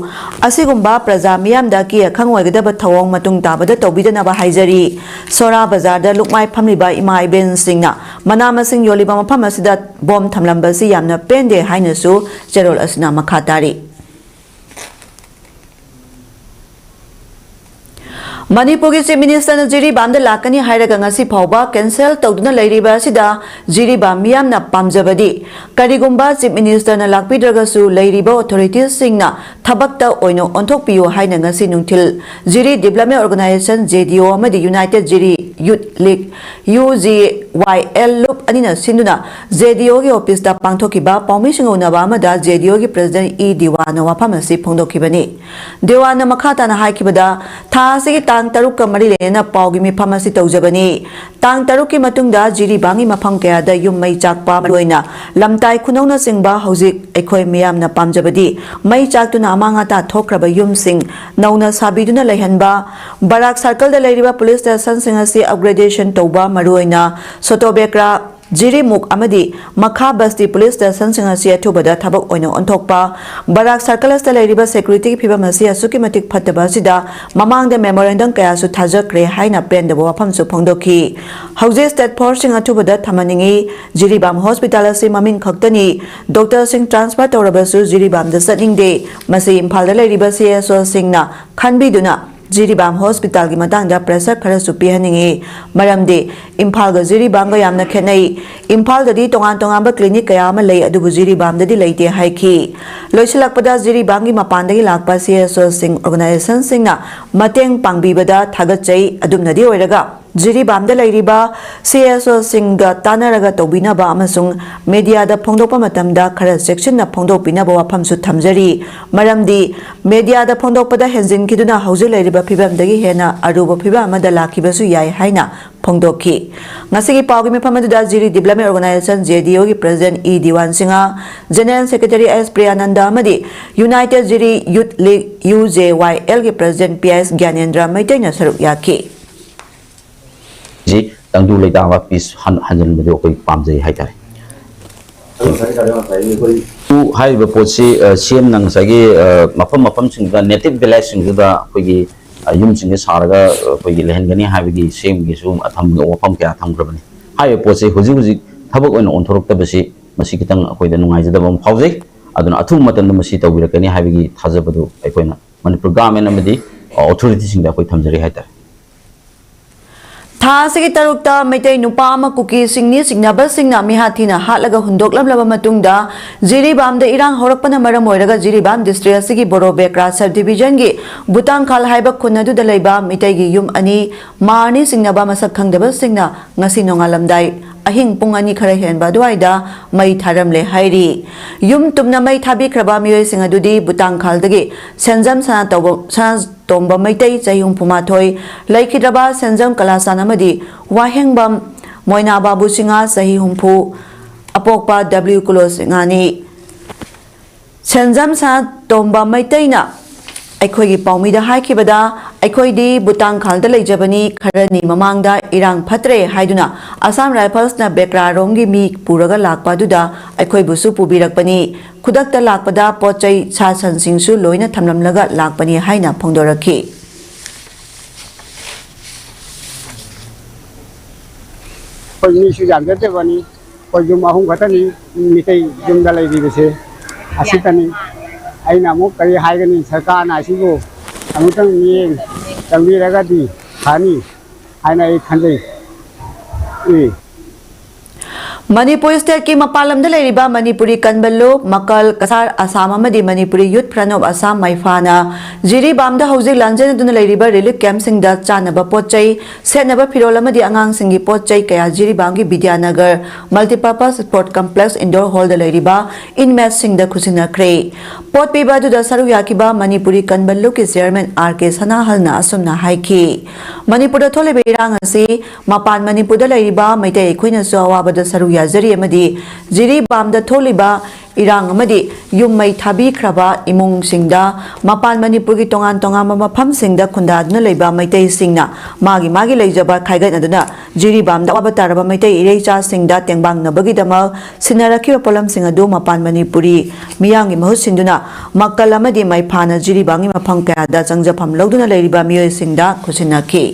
ꯑꯁꯤꯒꯨꯝꯕ ꯄ꯭ꯔꯖꯥ ꯃꯤꯌꯥꯝꯗ ꯑꯀꯤ ꯑꯈꯪ ꯑꯣꯏꯒꯗꯕ ꯊꯧꯑꯣꯡ ꯃꯇꯨꯡ ꯇꯥꯕꯗ ꯇꯧꯕꯤꯗꯅꯕ ꯍꯥꯏꯖꯔꯤ꯫ ꯁꯣꯔꯥ ꯕꯖꯥꯔꯗ ꯂꯨꯞꯃꯥꯏ ꯐꯝꯂꯤꯕ ꯏꯃꯥ ꯏꯕꯦꯟꯁꯤꯡꯅ ꯃꯅꯥ ꯃꯁꯤꯡ ꯌꯣꯜꯂꯤꯕ ꯃꯐꯝ ꯑꯁꯤꯗ ꯕꯣꯝ ꯊꯝꯂꯝꯕꯁꯤ ꯌꯥꯝꯅ ꯄꯦꯟꯗꯦ ꯍꯥꯏꯅꯁꯨ ꯆꯦꯔꯣꯜ ꯑꯁꯤꯅ ꯃꯈꯥ ꯇꯥꯔꯤ꯫ ꯃꯅꯤꯄꯨꯔꯒꯤ Chief Ministerꯅ ꯖꯤꯔꯤꯕꯥꯝꯗ ꯂꯥꯛꯀꯅꯤ ꯍꯥꯏꯔꯒ ꯉꯁꯤ ꯐꯥꯎꯕ cancel ꯇꯧꯗꯨꯅ ꯂꯩꯔꯤꯕ ꯑꯁꯤꯗ ꯖꯤꯔꯤꯕꯥꯝ ꯃꯤꯌꯥꯝꯅ ꯄꯥꯝꯖꯕꯗꯤ, ꯀꯔꯤꯒꯨꯝꯕ Chief Ministerꯅ ꯂꯥꯛꯄꯤꯗ꯭ꯔꯒꯁꯨ ꯂꯩꯔꯤꯕ authoritiesꯁꯤꯡꯅ ꯊꯕꯛꯇ ꯑꯣꯏꯅ ꯑꯣꯟꯊꯣꯛꯄꯤꯌꯨ ꯍꯥꯏꯅ ꯉꯁꯤ ꯅꯨꯡꯊꯤꯜ ꯖꯤꯔꯤ Development Organisation, JDO, ꯑꯃꯗꯤ United Jiri Youth League, UJYL, ꯂꯨꯞ ꯑꯅꯤꯅ ꯁꯤꯟꯗꯨꯅ JDOꯒꯤ officeꯇ ꯄꯥꯡꯊꯣꯛꯈꯤꯕ ꯄꯥꯎꯃꯤꯁꯤꯡ ꯎꯅꯕ ꯑꯃꯗ JDOꯒꯤ President ꯏ ꯗꯤꯋꯥꯅ ꯋꯥꯐꯝ ꯑꯁꯤ ꯐꯣꯡꯗꯣꯛꯈꯤꯕꯅꯤ꯫ ꯗꯤꯋꯥꯟꯅ ꯃꯈꯥ ꯇꯥꯅ ꯍꯥꯏꯈꯤꯕꯗ, ꯊꯥ ꯑꯁꯤꯒꯤ ꯇꯥꯡ ꯇꯔꯨꯛꯀ ꯃꯔꯤ ꯂꯩꯅꯅ ꯄꯥꯎꯒꯤ ꯃꯤꯐꯝ ꯑꯁꯤ ꯇꯧꯖꯕꯅꯤ꯫ ꯇꯥꯡ ꯇꯔꯨꯛꯀꯤ ꯃꯇꯨꯡꯗ ꯖꯤꯔꯤꯕꯥꯝꯒꯤ ꯃꯐꯝ ꯀꯌꯥꯗ ꯌꯨꯝ ꯃꯩ ꯆꯥꯛꯄ, ꯃꯔꯨꯑꯣꯏꯅ ꯂꯝꯇꯥꯏ ꯈꯨꯅꯧꯅꯆꯤꯡꯕ ꯍꯧꯖꯤꯛ ꯑꯩꯈꯣꯏ ꯃꯤꯌꯥꯝꯅ ꯄꯥꯝꯖꯕꯗꯤ ꯃꯩ ꯆꯥꯛꯇꯨꯅ ꯑꯃꯥꯡ ꯑꯇꯥ ꯊꯣꯛꯈ꯭ꯔꯕ ꯌꯨꯝꯁꯤꯡ ꯅꯧꯅ ꯁꯥꯕꯤꯗꯨꯅ ꯂꯩꯍꯟꯕ, ꯕꯔꯥꯛ circleꯗ ꯂꯩꯔꯤꯕ police stationꯁꯤꯡ ꯑꯁꯤ upgradation ꯇꯧꯕ, ꯃꯔꯨꯑꯣꯏꯅ ꯁꯣꯇꯣꯕꯦꯀ꯭ꯔꯥ, ꯖꯤꯔꯤꯃꯨꯛ ꯑꯃꯗꯤ ꯃꯈꯥ ꯕꯁꯇꯤ police stationꯁꯤꯡ ꯑꯁꯤ ꯑꯊꯨꯕꯗ ꯊꯕꯛ ꯑꯣꯏꯅ ꯑꯣꯟꯊꯣꯛꯄ, ꯕꯔꯥꯛ circle ꯑꯁꯤꯗ ꯂꯩꯔꯤꯕ securityꯒꯤ ꯐꯤꯕꯝ ꯑꯁꯤ ꯑꯁꯨꯛꯀꯤ ꯃꯇꯤꯛ ꯐꯠꯇꯕ ꯑꯁꯤꯗ ꯃꯃꯥꯡꯗ memorandum ꯀꯌꯥꯁꯨ ꯊꯥꯖꯈ꯭ꯔꯦ ꯍꯥꯏꯅ ꯄꯦꯟꯗꯕ ꯋꯥꯐꯝꯁꯨ ꯐꯣꯡꯗꯣꯛꯈꯤ꯫ ꯍꯧꯖꯤꯛ state forceꯁꯤꯡ ꯑꯊꯨꯕꯗ ꯊꯝꯍꯟꯅꯤꯡꯏ꯫ ꯖꯤꯔꯤꯕꯥꯝ hospital ꯑꯁꯤ ꯃꯃꯤꯡ ꯈꯛꯇꯅꯤ꯫ Doctorꯁꯤꯡ transfer ꯇꯧꯔꯕꯁꯨ ꯖꯤꯔꯤꯕꯥꯝꯗ ꯆꯠꯅꯤꯡꯗꯦ꯫ ꯃꯁꯤ ꯏꯝꯐꯥꯜꯗ ꯂꯩꯔꯤꯕ CSOꯁꯤꯡꯅ ꯈꯟꯕꯤꯗꯨꯅ ꯖꯤꯔꯤꯕꯥꯝ hospitalꯒꯤ ꯃꯇꯥꯡꯗ pressure ꯈꯔꯁꯨ ꯄꯤꯍꯟꯅꯤꯡꯏ꯫ ꯃꯔꯝꯗꯤ ꯏꯝꯐꯥꯜꯒ ꯖꯤꯔꯤꯕꯥꯝꯒ ꯌꯥꯝꯅ ꯈꯦꯠꯅꯩ꯫ ꯏꯝꯐꯥꯜꯗꯗꯤ ꯇꯣꯉꯥꯟ ꯇꯣꯉꯥꯟꯕ clinic ꯀꯌꯥ ꯑꯃ ꯂꯩ, ꯑꯗꯨꯕꯨ ꯖꯤꯔꯤꯕꯥꯝꯗꯗꯤ ꯂꯩꯇꯦ ꯍꯥꯏꯈꯤ꯫ ꯂꯣꯏꯁꯤꯜꯂꯛꯄꯗ ꯖꯤꯔꯤꯕꯥꯝꯒꯤ ꯃꯄꯥꯟꯗꯒꯤ ꯂꯥꯛꯄ CSOꯁꯤꯡ, organizationꯁꯤꯡꯅ ꯃꯇꯦꯡ ꯄꯥꯡꯕꯤꯕꯗ ꯊꯥꯒꯠꯆꯩ꯫ ꯑꯗꯨꯝꯅꯗꯤ ꯑꯣꯏꯔꯒ ꯖꯤꯔꯤꯕꯥꯝꯗ ꯂꯩꯔꯤꯕ CSOꯁꯤꯡꯒ ꯇꯥꯟꯅꯔꯒ ꯇꯧꯕꯤꯅꯕ ꯑꯃꯁꯨꯡ mediaꯗ ꯐꯣꯡꯗꯣꯛꯄ ꯃꯇꯝꯗ ꯈꯔ ꯆꯦꯛꯁꯤꯟꯅ ꯐꯣꯡꯗꯣꯛꯄꯤꯅꯕ ꯋꯥꯐꯝꯁꯨ ꯊꯝꯖꯔꯤ꯫ ꯃꯔꯝꯗꯤ mediaꯗ ꯐꯣꯡꯗꯣꯛꯄꯗ ꯍꯦꯟꯖꯤꯟꯈꯤꯗꯨꯅ ꯍꯧꯖꯤꯛ ꯂꯩꯔꯤꯕ ꯐꯤꯕꯝꯗꯒꯤ ꯍꯦꯟꯅ ꯑꯔꯨꯕ ꯐꯤꯕꯝ ꯑꯃꯗ ꯂꯥꯛꯈꯤꯕꯁꯨ ꯌꯥꯏ ꯍꯥꯏꯅ ꯐꯣꯡꯗꯣꯛꯈꯤ꯫ ꯉꯁꯤꯒꯤ ꯄꯥꯎꯒꯤ ꯃꯤꯐꯝ ꯑꯗꯨꯗ ꯖꯤꯔꯤ Development Organisation, JDOꯒꯤ President E Diwan Singh, General Secretary ꯑꯦꯁ ꯄ꯭ꯔꯤꯌꯥꯅꯟꯗ ꯑꯃꯗꯤ United Jiri Youth League, UJYLꯒꯤ President P S ꯒ꯭ꯌꯥꯅꯦꯟꯗ꯭ꯔ ꯃꯩꯇꯩꯅ ꯁꯔꯨꯛ ꯌꯥꯈꯤ꯫ ꯖꯤ ꯇꯪꯗꯨ ꯂꯩꯇꯥꯕ ꯄꯤꯁ ꯍꯟ-, ꯍꯟꯖꯤꯟꯕꯗꯨ ꯑꯩꯈꯣꯏ ꯄꯥꯝꯖꯩ ꯍꯥꯏꯇꯥꯔꯦ꯫ ꯑꯗꯨ ꯉꯁꯥꯏ ꯇꯥꯔꯦ, ꯉꯁꯥꯏꯒꯤ ꯑꯩꯈꯣꯏ ꯎ ꯍꯥꯏꯔꯤꯕ ꯄꯣꯠꯁꯤ, ꯑ, ꯁꯤ ꯑꯦꯝꯅ ꯉꯁꯥꯏꯒꯤ, ꯑ, ꯃꯐꯝ ꯃꯐꯝꯁꯤꯡꯗ, ꯅꯦꯇꯤꯚ ꯚꯤꯂꯦꯖꯁꯤꯡꯗꯨꯗ ꯑꯩꯈꯣꯏꯒꯤ, ꯑ, ꯌꯨꯝꯁꯤꯡꯁꯦ ꯁꯥꯔꯒ, ꯑ, ꯑꯩꯈꯣꯏꯒꯤ ꯂꯩꯍꯟꯒꯅꯤ ꯍꯥꯏꯕꯒꯤ ꯁꯤ ꯑꯦꯝꯒꯤꯁꯨ ꯊꯝ-, ꯋꯥꯐꯝ ꯀꯌꯥ ꯊꯝꯈ꯭ꯔꯕꯅꯤ꯫ ꯍꯥꯏꯔꯤꯕ ꯄꯣꯠꯁꯤ ꯍꯧꯖꯤꯛ ꯍꯧꯖꯤꯛ ꯊꯕꯛ ꯑꯣꯏꯅ ꯑꯣꯟꯊꯣꯔꯛꯇꯕꯁꯤ ꯃꯁꯤ ꯈꯤꯇꯪ ꯑꯩꯈꯣꯏꯗ ꯅꯨꯡꯉꯥꯏꯖꯗꯕ ꯑꯃ ꯐꯥꯎꯖꯩ꯫ ꯑꯗꯨꯅ ꯑꯊꯨꯕ ꯃꯇꯝꯗ ꯃꯁꯤ ꯇꯧꯕꯤꯔꯛꯀꯅꯤ ꯍꯥꯏꯕꯒꯤ ꯊꯥꯖꯕꯗꯨ ꯑꯩꯈꯣꯏꯅ ꯃꯅꯤꯄꯨꯔ ꯒꯚꯔꯟꯃꯦꯟꯠ ꯑꯃꯗꯤ, ꯑ, ꯑꯣꯊꯣꯔꯤꯇꯤꯁꯤꯡꯗ ꯑꯩꯈꯣꯏ ꯊꯝꯖꯔꯤ ꯍꯥꯏꯇꯥꯔꯦ꯫ ꯊꯥ ꯑꯁꯤꯒꯤ ꯇꯔꯨꯛꯇ ꯃꯩꯇꯩ ꯅꯨꯄꯥ ꯑꯃ ꯀꯨꯀꯤꯁꯤꯡꯅꯤ ꯆꯤꯡꯅꯕꯁꯤꯡꯅ ꯃꯤꯍꯥꯠ ꯊꯤꯅ ꯍꯥꯠꯂꯒ ꯍꯨꯟꯗꯣꯛꯂꯝꯂꯕ ꯃꯇꯨꯡꯗ ꯖꯤꯔꯤꯕꯥꯝꯗ ꯏꯔꯥꯡ ꯍꯧꯔꯛꯄꯅ ꯃꯔꯝ ꯑꯣꯏꯔꯒ ꯖꯤꯔꯤꯕꯥꯝ ꯗꯤꯁꯇ꯭ꯔꯤꯛ ꯑꯁꯤꯒꯤ ꯕꯣꯔꯣ ꯕꯦꯀ꯭ꯔꯥ ꯁꯕ ꯗꯤꯕꯤꯖꯟꯒꯤ ꯕꯨꯇꯥꯡꯈꯥꯜ ꯍꯥꯏꯕ ꯈꯨꯟ ꯑꯗꯨꯗ ꯂꯩꯕ ꯃꯤꯇꯩꯒꯤ ꯌꯨꯝ ꯑꯅꯤ ꯃꯥꯔꯅꯤ ꯆꯤꯡꯅꯕ ꯃꯁꯛ ꯈꯪꯗꯕꯁꯤꯡꯅ ꯉꯁꯤ ꯅꯣꯡꯉꯥꯜꯂꯝꯗꯥꯏ ꯑꯍꯤꯡ ꯄꯨꯡ ꯑꯅꯤ ꯈꯔ ꯍꯦꯟꯕ ꯑꯗꯨꯋꯥꯏꯗ ꯃꯩ ꯊꯥꯔꯝꯂꯦ ꯍꯥꯏꯔꯤ꯫ ꯌꯨꯝ ꯇꯨꯝꯅ ꯃꯩ ꯊꯥꯕꯤꯈ꯭ꯔꯕ ꯃꯤꯑꯣꯏꯁꯤꯡ ꯑꯗꯨꯗꯤ ꯕꯨꯇꯥꯡꯈꯥꯜꯗꯒꯤ ꯁꯦꯟꯖꯝ ꯁꯅꯥꯇꯧꯕ-, ꯁꯅꯥꯇꯣꯝꯕ ꯃꯩꯇꯩ ꯆꯍꯤ ꯍꯨꯝꯐꯨ ꯃꯥꯊꯣꯏ, ꯂꯩꯈꯤꯗ꯭ꯔꯕ ꯁꯦꯟꯖꯝ ꯀꯂꯥꯆꯥꯟ ꯑꯃꯗꯤ ꯋꯥꯍꯦꯡꯕꯝ ꯃꯣꯏꯅꯥ ꯕꯥꯕꯨ ꯁꯤꯡꯍ ꯆꯍꯤ ꯍꯨꯝꯐꯨ, ꯑꯄꯣꯛꯄ ꯗꯕ꯭ꯂꯤꯎ ꯀꯨꯂꯣ ꯁꯤꯡꯍꯅꯤ꯫ ꯁꯦꯟꯖꯝ ꯁꯅꯥꯇꯣꯝꯕ ꯃꯩꯇꯩꯅ ꯑꯩꯈꯣꯏꯒꯤ ꯄꯥꯎꯃꯤꯗ ꯍꯥꯏꯈꯤꯕꯗ, "ꯑꯩꯈꯣꯏꯗꯤ ꯕꯨꯇꯥꯡꯈꯥꯜꯗ ꯂꯩꯖꯕꯅꯤ, ꯈꯔꯅꯤ ꯃꯃꯥꯡꯗ ꯏꯔꯥꯡ ꯐꯠꯇ꯭ꯔꯦ ꯍꯥꯏꯗꯨꯅ ꯑꯁꯥꯝ ꯔꯥꯏꯐꯜꯁꯅ ꯕꯦꯀ꯭ꯔꯥꯔꯣꯝꯒꯤ ꯃꯤ ꯄꯨꯔꯒ ꯂꯥꯛꯄ ꯑꯗꯨꯗ ꯑꯩꯈꯣꯏꯕꯨꯁꯨ ꯄꯨꯕꯤꯔꯛꯄꯅꯤ꯫ ꯈꯨꯗꯛꯇ ꯂꯥꯛꯄꯗ ꯄꯣꯠ ꯆꯩ, ꯁꯥ ꯁꯟꯁꯤꯡꯁꯨ ꯂꯣꯏꯅ ꯊꯝꯂꯝꯂꯒ ꯂꯥꯛꯄꯅꯤ" ꯍꯥꯏꯅ ꯐꯣꯡꯗꯣꯔꯛꯈꯤ꯫ ꯑꯩꯈꯣꯏ ꯃꯤꯁꯨ ꯌꯥꯝꯖꯗꯕꯅꯤ, ꯑꯩꯈꯣꯏ ꯌꯨꯝ ꯑꯍꯨꯝ ꯈꯛꯇꯅꯤ ꯃꯤꯇꯩ ꯌꯨꯝꯗ ꯂꯩꯔꯤꯕꯁꯦ꯫ ꯑꯁꯤꯇꯅꯤ꯫ ꯑꯩꯅ ꯑꯃꯨꯛ ꯀꯔꯤ ꯍꯥꯏꯒꯅꯤ, ꯁꯔꯀꯥꯔꯅ ꯑꯁꯤꯕꯨ ꯑꯃꯨꯛꯇꯪ ꯃꯤꯠꯌꯦꯡ ꯆꯪꯕꯤꯔꯒꯗꯤ ꯐꯅꯤ ꯍꯥꯏꯅ ꯑꯩ ꯈꯟꯖꯩ꯫ ꯎꯝ꯫ ꯃꯅꯤꯄꯨꯔ ꯁ꯭ꯇꯦꯠꯀꯤ ꯃꯄꯥꯟ ꯂꯝꯗ ꯂꯩꯔꯤꯕ ꯃꯅꯤꯄꯨꯔꯤ ꯀꯟꯕ ꯂꯨꯞ, ꯃꯀꯜ, ꯀꯁꯥꯔ ꯑꯁꯥꯝ ꯑꯃꯗꯤ ꯃꯅꯤꯄꯨꯔꯤ ꯌꯨꯠ ꯐ꯭ꯔꯟꯠ ꯑꯣꯐ ꯑꯁꯥꯝ, ꯃꯩꯐꯥꯅ ꯖꯤꯔꯤꯕꯥꯝꯗ ꯍꯧꯖꯤꯛ ꯂꯥꯟꯖꯦꯟꯅꯗꯨꯅ ꯂꯩꯔꯤꯕ ꯔꯤꯂꯤꯐ ꯀꯦꯝꯞꯁꯤꯡꯗ ꯆꯥꯅꯕ ꯄꯣꯠ ꯆꯩ, ꯁꯦꯠꯅꯕ ꯐꯤꯔꯣꯜ ꯑꯃꯗꯤ ꯑꯉꯥꯡꯁꯤꯡꯒꯤ ꯄꯣꯠ ꯆꯩ ꯀꯌꯥ ꯖꯤꯔꯤꯕꯥꯝꯒꯤ ꯕꯤꯗ꯭ꯌꯥꯅꯒꯔ ꯃꯜꯇꯤꯄꯔꯄꯁ ꯁ꯭ꯄꯣꯔꯠ ꯀꯝꯄ꯭ꯂꯦꯛꯁ ꯏꯟꯗꯣꯔ ꯍꯣꯜꯗ ꯂꯩꯔꯤꯕ ꯏꯟꯃꯦꯠꯁꯤꯡꯗ ꯈꯨꯠꯁꯤꯟꯅꯈ꯭ꯔꯦ꯫ ꯄꯣꯠ ꯄꯤꯕ ꯑꯗꯨꯗ ꯁꯔꯨꯛ ꯌꯥꯈꯤꯕ ꯃꯅꯤꯄꯨꯔꯤ ꯀꯟꯕ ꯂꯨꯞꯀꯤ ꯆꯤꯌꯔꯃꯦꯟ ꯑꯥꯔ ꯀꯦ ꯁꯅꯥꯍꯜꯅ ꯑꯁꯨꯝꯅ ꯍꯥꯏꯈꯤ, "ꯃꯅꯤꯄꯨꯔꯗ ꯊꯣꯛꯂꯤꯕ ꯏꯔꯥꯡ ꯑꯁꯤ ꯃꯄꯥꯟ ꯃꯅꯤꯄꯨꯔꯗ ꯂꯩꯔꯤꯕ ꯃꯩꯇꯩ ꯑꯩꯈꯣꯏꯅꯁꯨ ꯑꯋꯥꯕꯗ ꯁꯔꯨꯛ ꯌꯥꯖꯔꯤ ꯑꯃꯗꯤ ꯖꯤꯔꯤꯕꯥꯝꯗ ꯊꯣꯛꯂꯤꯕ ꯏꯔꯥꯡ ꯑꯃꯗꯤ ꯌꯨꯝ ꯃꯩ ꯊꯥꯕꯤꯈ꯭ꯔꯕ ꯏꯃꯨꯡꯁꯤꯡꯗ ꯃꯄꯥꯟ ꯃꯅꯤꯄꯨꯔꯒꯤ ꯇꯣꯉꯥꯟ ꯇꯣꯉꯥꯟꯕ ꯃꯐꯝꯁꯤꯡꯗ ꯈꯨꯟꯗꯥꯗꯨꯅ ꯂꯩꯕ ꯃꯩꯇꯩꯁꯤꯡꯅ ꯃꯥꯒꯤ ꯃꯥꯒꯤ ꯂꯩꯖꯕ ꯈꯥꯏꯒꯠꯅꯗꯨꯅ ꯖꯤꯔꯤꯕꯥꯝꯗ ꯑꯋꯥꯕ ꯇꯥꯔꯕ ꯃꯩꯇꯩ ꯏꯔꯩꯆꯥꯁꯤꯡꯗ ꯇꯦꯡꯕꯥꯡꯅꯕꯒꯤꯗꯃꯛ ꯁꯤꯟꯅꯔꯛꯈꯤꯕ ꯄꯣꯠꯂꯝꯁꯤꯡ ꯑꯗꯨ ꯃꯄꯥꯟ ꯃꯅꯤꯄꯨꯔꯤ ꯃꯤꯌꯥꯝꯒꯤ ꯃꯍꯨꯠ ꯁꯤꯟꯗꯨꯅ ꯃꯀꯜ ꯑꯃꯗꯤ ꯃꯩꯐꯥꯅ ꯖꯤꯔꯤꯕꯥꯝꯒꯤ ꯃꯐꯝ ꯀꯌꯥꯗ ꯆꯪꯖꯐꯝ ꯂꯧꯗꯨꯅ ꯂꯩꯔꯤꯕ ꯃꯤꯑꯣꯏꯁꯤꯡꯗ ꯈꯨꯠꯁꯤꯟꯅꯈꯤ꯫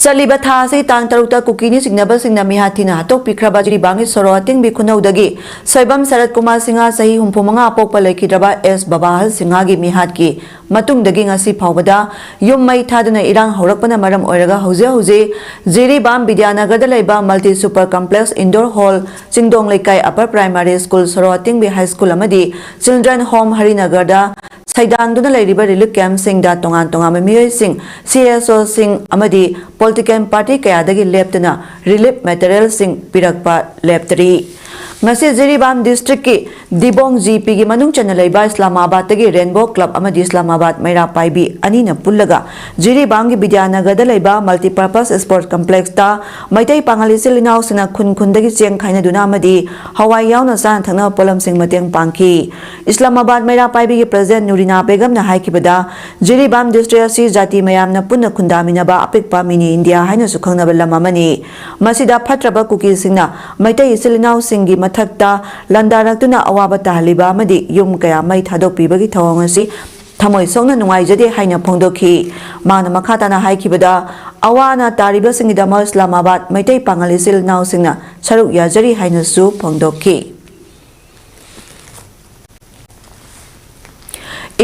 ꯆꯠꯂꯤꯕ ꯊꯥ ꯑꯁꯤ ꯇꯥꯡ ꯇꯔꯨꯛꯇ ꯀꯨꯀꯤ ꯅꯤꯡꯁꯤꯡꯅꯕꯁꯤꯡꯅ ꯃꯤꯍꯥꯠ ꯊꯤꯅ ꯍꯥꯠꯇꯣꯛꯄꯤꯈ꯭ꯔꯕ ꯖꯤꯔꯤꯕꯥꯝꯒꯤ ꯁꯣꯔꯣ ꯑꯇꯤꯡꯕꯤ ꯈꯨꯅꯧꯗꯒꯤ ꯁꯣꯏꯕꯝ ꯁꯔꯠ ꯀꯨꯃꯥꯔ ꯁꯤꯡꯍ, ꯆꯍꯤ ꯍꯨꯝꯐꯨ ꯃꯉꯥ, ꯑꯄꯣꯛꯄ ꯂꯩꯈꯤꯗ꯭ꯔꯕ ꯑꯦꯁ ꯕꯕꯥꯍꯜ ꯁꯤꯡꯍꯒꯤ ꯃꯤꯍꯥꯠꯀꯤ ꯃꯇꯨꯡꯗꯒꯤ ꯉꯁꯤ ꯐꯥꯎꯕꯗ ꯌꯨꯝ ꯃꯩ ꯊꯥꯗꯨꯅ ꯏꯔꯥꯡ ꯍꯧꯔꯛꯄꯅ ꯃꯔꯝ ꯑꯣꯏꯔꯒ ꯍꯧꯖꯤꯛ ꯍꯧꯖꯤꯛ ꯖꯤꯔꯤꯕꯥꯝ ꯕꯤꯗ꯭ꯌꯥꯅꯒꯔꯗ ꯂꯩꯕ multi super complex indoor hall, Chingdong Leikai upper primary school, Soro Atingbi high school ꯑꯃꯗꯤ ꯆꯤꯜꯗ꯭ꯔꯦꯟ ꯍꯣꯝ ꯍꯔꯤꯅꯒꯔꯗ ꯁꯩꯗꯥꯡꯗꯨꯅ ꯂꯩꯔꯤꯕ ꯔꯤꯂꯤꯐ ꯀꯦꯝꯞꯁꯤꯡꯗ ꯇꯣꯉꯥꯟ ꯇꯣꯉꯥꯟꯕ ꯃꯤꯑꯣꯏꯁꯤꯡ, ꯁꯤ ꯑꯦꯁ ꯑꯣꯁꯤꯡ ꯑꯃꯗꯤ ꯄꯣꯂꯤꯇꯤꯀꯦꯜ ꯄꯥꯔꯇꯤ ꯀꯌꯥꯗꯒꯤ ꯂꯦꯞꯇꯅ ꯔꯤꯂꯤꯐ ꯃꯦꯇꯔꯤꯌꯦꯜꯁꯤꯡ ꯄꯤꯔꯛꯄ ꯂꯦꯞꯇꯔꯤ꯫ ꯉꯁꯤ ꯖꯤꯔꯤꯕꯥꯝ ꯗꯤꯁꯇ꯭ꯔꯤꯛꯀꯤ ꯗꯤꯕꯣꯡ ꯖꯤ ꯄꯤꯒꯤ ꯃꯅꯨꯡ ꯆꯟꯅ ꯂꯩꯕ ꯏꯁꯂꯥꯃꯥꯕꯥꯗꯇꯒꯤ ꯔꯦꯟꯕꯣ ꯀ꯭ꯂꯕ ꯑꯃꯗꯤ ꯏꯁꯂꯥꯃꯥꯕꯥꯗ ꯃꯩꯔꯥ ꯄꯥꯏꯕꯤ ꯑꯅꯤꯅ ꯄꯨꯜꯂꯒ ꯖꯤꯔꯤꯕꯥꯝꯒꯤ ꯕꯤꯗ꯭ꯌꯥꯅꯒꯔꯗ ꯂꯩꯕ ꯃꯜꯇꯤꯄꯔꯄꯁ ꯁ꯭ꯄꯣꯔꯠꯁ ꯀꯝꯄ꯭ꯂꯦꯛꯁꯇ ꯃꯩꯇꯩ ꯄꯥꯉꯜ ꯏꯆꯤꯜ ꯏꯅꯥꯎꯁꯤꯡꯅ ꯈꯨꯟ ꯈꯨꯟꯗꯒꯤ ꯆꯦꯡ ꯈꯥꯏꯅꯗꯨꯅ ꯑꯃꯗꯤ ꯍꯋꯥꯏ ꯌꯥꯎꯅ ꯆꯥꯅ ꯊꯛꯅꯕ ꯄꯣꯠꯂꯝꯁꯤꯡ ꯃꯇꯦꯡ ꯄꯥꯡꯈꯤ꯫ ꯏꯁꯂꯥꯃꯥꯕꯥꯗ ꯃꯩꯔꯥ ꯄꯥꯏꯕꯤꯒꯤ ꯄ꯭ꯔꯁꯤꯗꯦꯟꯠ ꯅꯨꯔꯤꯅꯥ ꯕꯦꯒꯝꯅ ꯍꯥꯏꯈꯤꯕꯗ, ꯖꯤꯔꯤꯕꯥꯝ ꯗꯤꯁꯇ꯭ꯔꯤꯛ ꯑꯁꯤ ꯖꯥꯇꯤ ꯃꯌꯥꯝꯅ ꯄꯨꯟꯅ ꯈꯨꯟꯗꯥꯃꯤꯟꯅꯕ ꯑꯄꯤꯛꯄ ꯃꯤꯅꯤ ꯏꯟꯗꯤꯌꯥ ꯍꯥꯏꯅꯁꯨ ꯈꯪꯅꯕ ꯂꯝ ꯑꯃꯅꯤ꯫ ꯃꯁꯤꯗ ꯐꯠꯇ꯭ꯔꯕ ꯀꯨꯀꯤꯁꯤꯡꯅ ꯃꯩꯇꯩ ꯏꯆꯤꯜ ꯏꯅꯥꯎꯁꯤꯡꯒꯤ ꯃꯊꯛꯇ ꯂꯥꯟꯗꯥꯔꯛꯇꯨꯅ ꯑꯋꯥꯕ ꯇꯥꯍꯜꯂꯤꯕ ꯑꯃꯗꯤ ꯌꯨꯝ ꯀꯌꯥ ꯃꯩ ꯊꯥꯗꯣꯛꯄꯤꯕꯒꯤ ꯊꯧꯑꯣꯡ ꯑꯁꯤ ꯊꯃꯣꯏ ꯁꯣꯛꯅ ꯅꯨꯡꯉꯥꯏꯖꯗꯦ ꯍꯥꯏꯅ ꯐꯣꯡꯗꯣꯛꯈꯤ꯫ ꯃꯥꯅ ꯃꯈꯥ ꯇꯥꯅ ꯍꯥꯏꯈꯤꯕꯗ, ꯑꯋꯥ ꯑꯅꯥ ꯇꯥꯔꯤꯕꯁꯤꯡꯒꯤꯗꯃꯛ ꯏꯁꯂꯥꯃꯥꯕꯥꯗ ꯃꯩꯇꯩ ꯄꯥꯉꯜ ꯏꯆꯤꯜ ꯏꯅꯥꯎꯁꯤꯡꯅ ꯁꯔꯨꯛ ꯌꯥꯖꯔꯤ ꯍꯥꯏꯅꯁꯨ ꯐꯣꯡꯗꯣꯛꯈꯤ꯫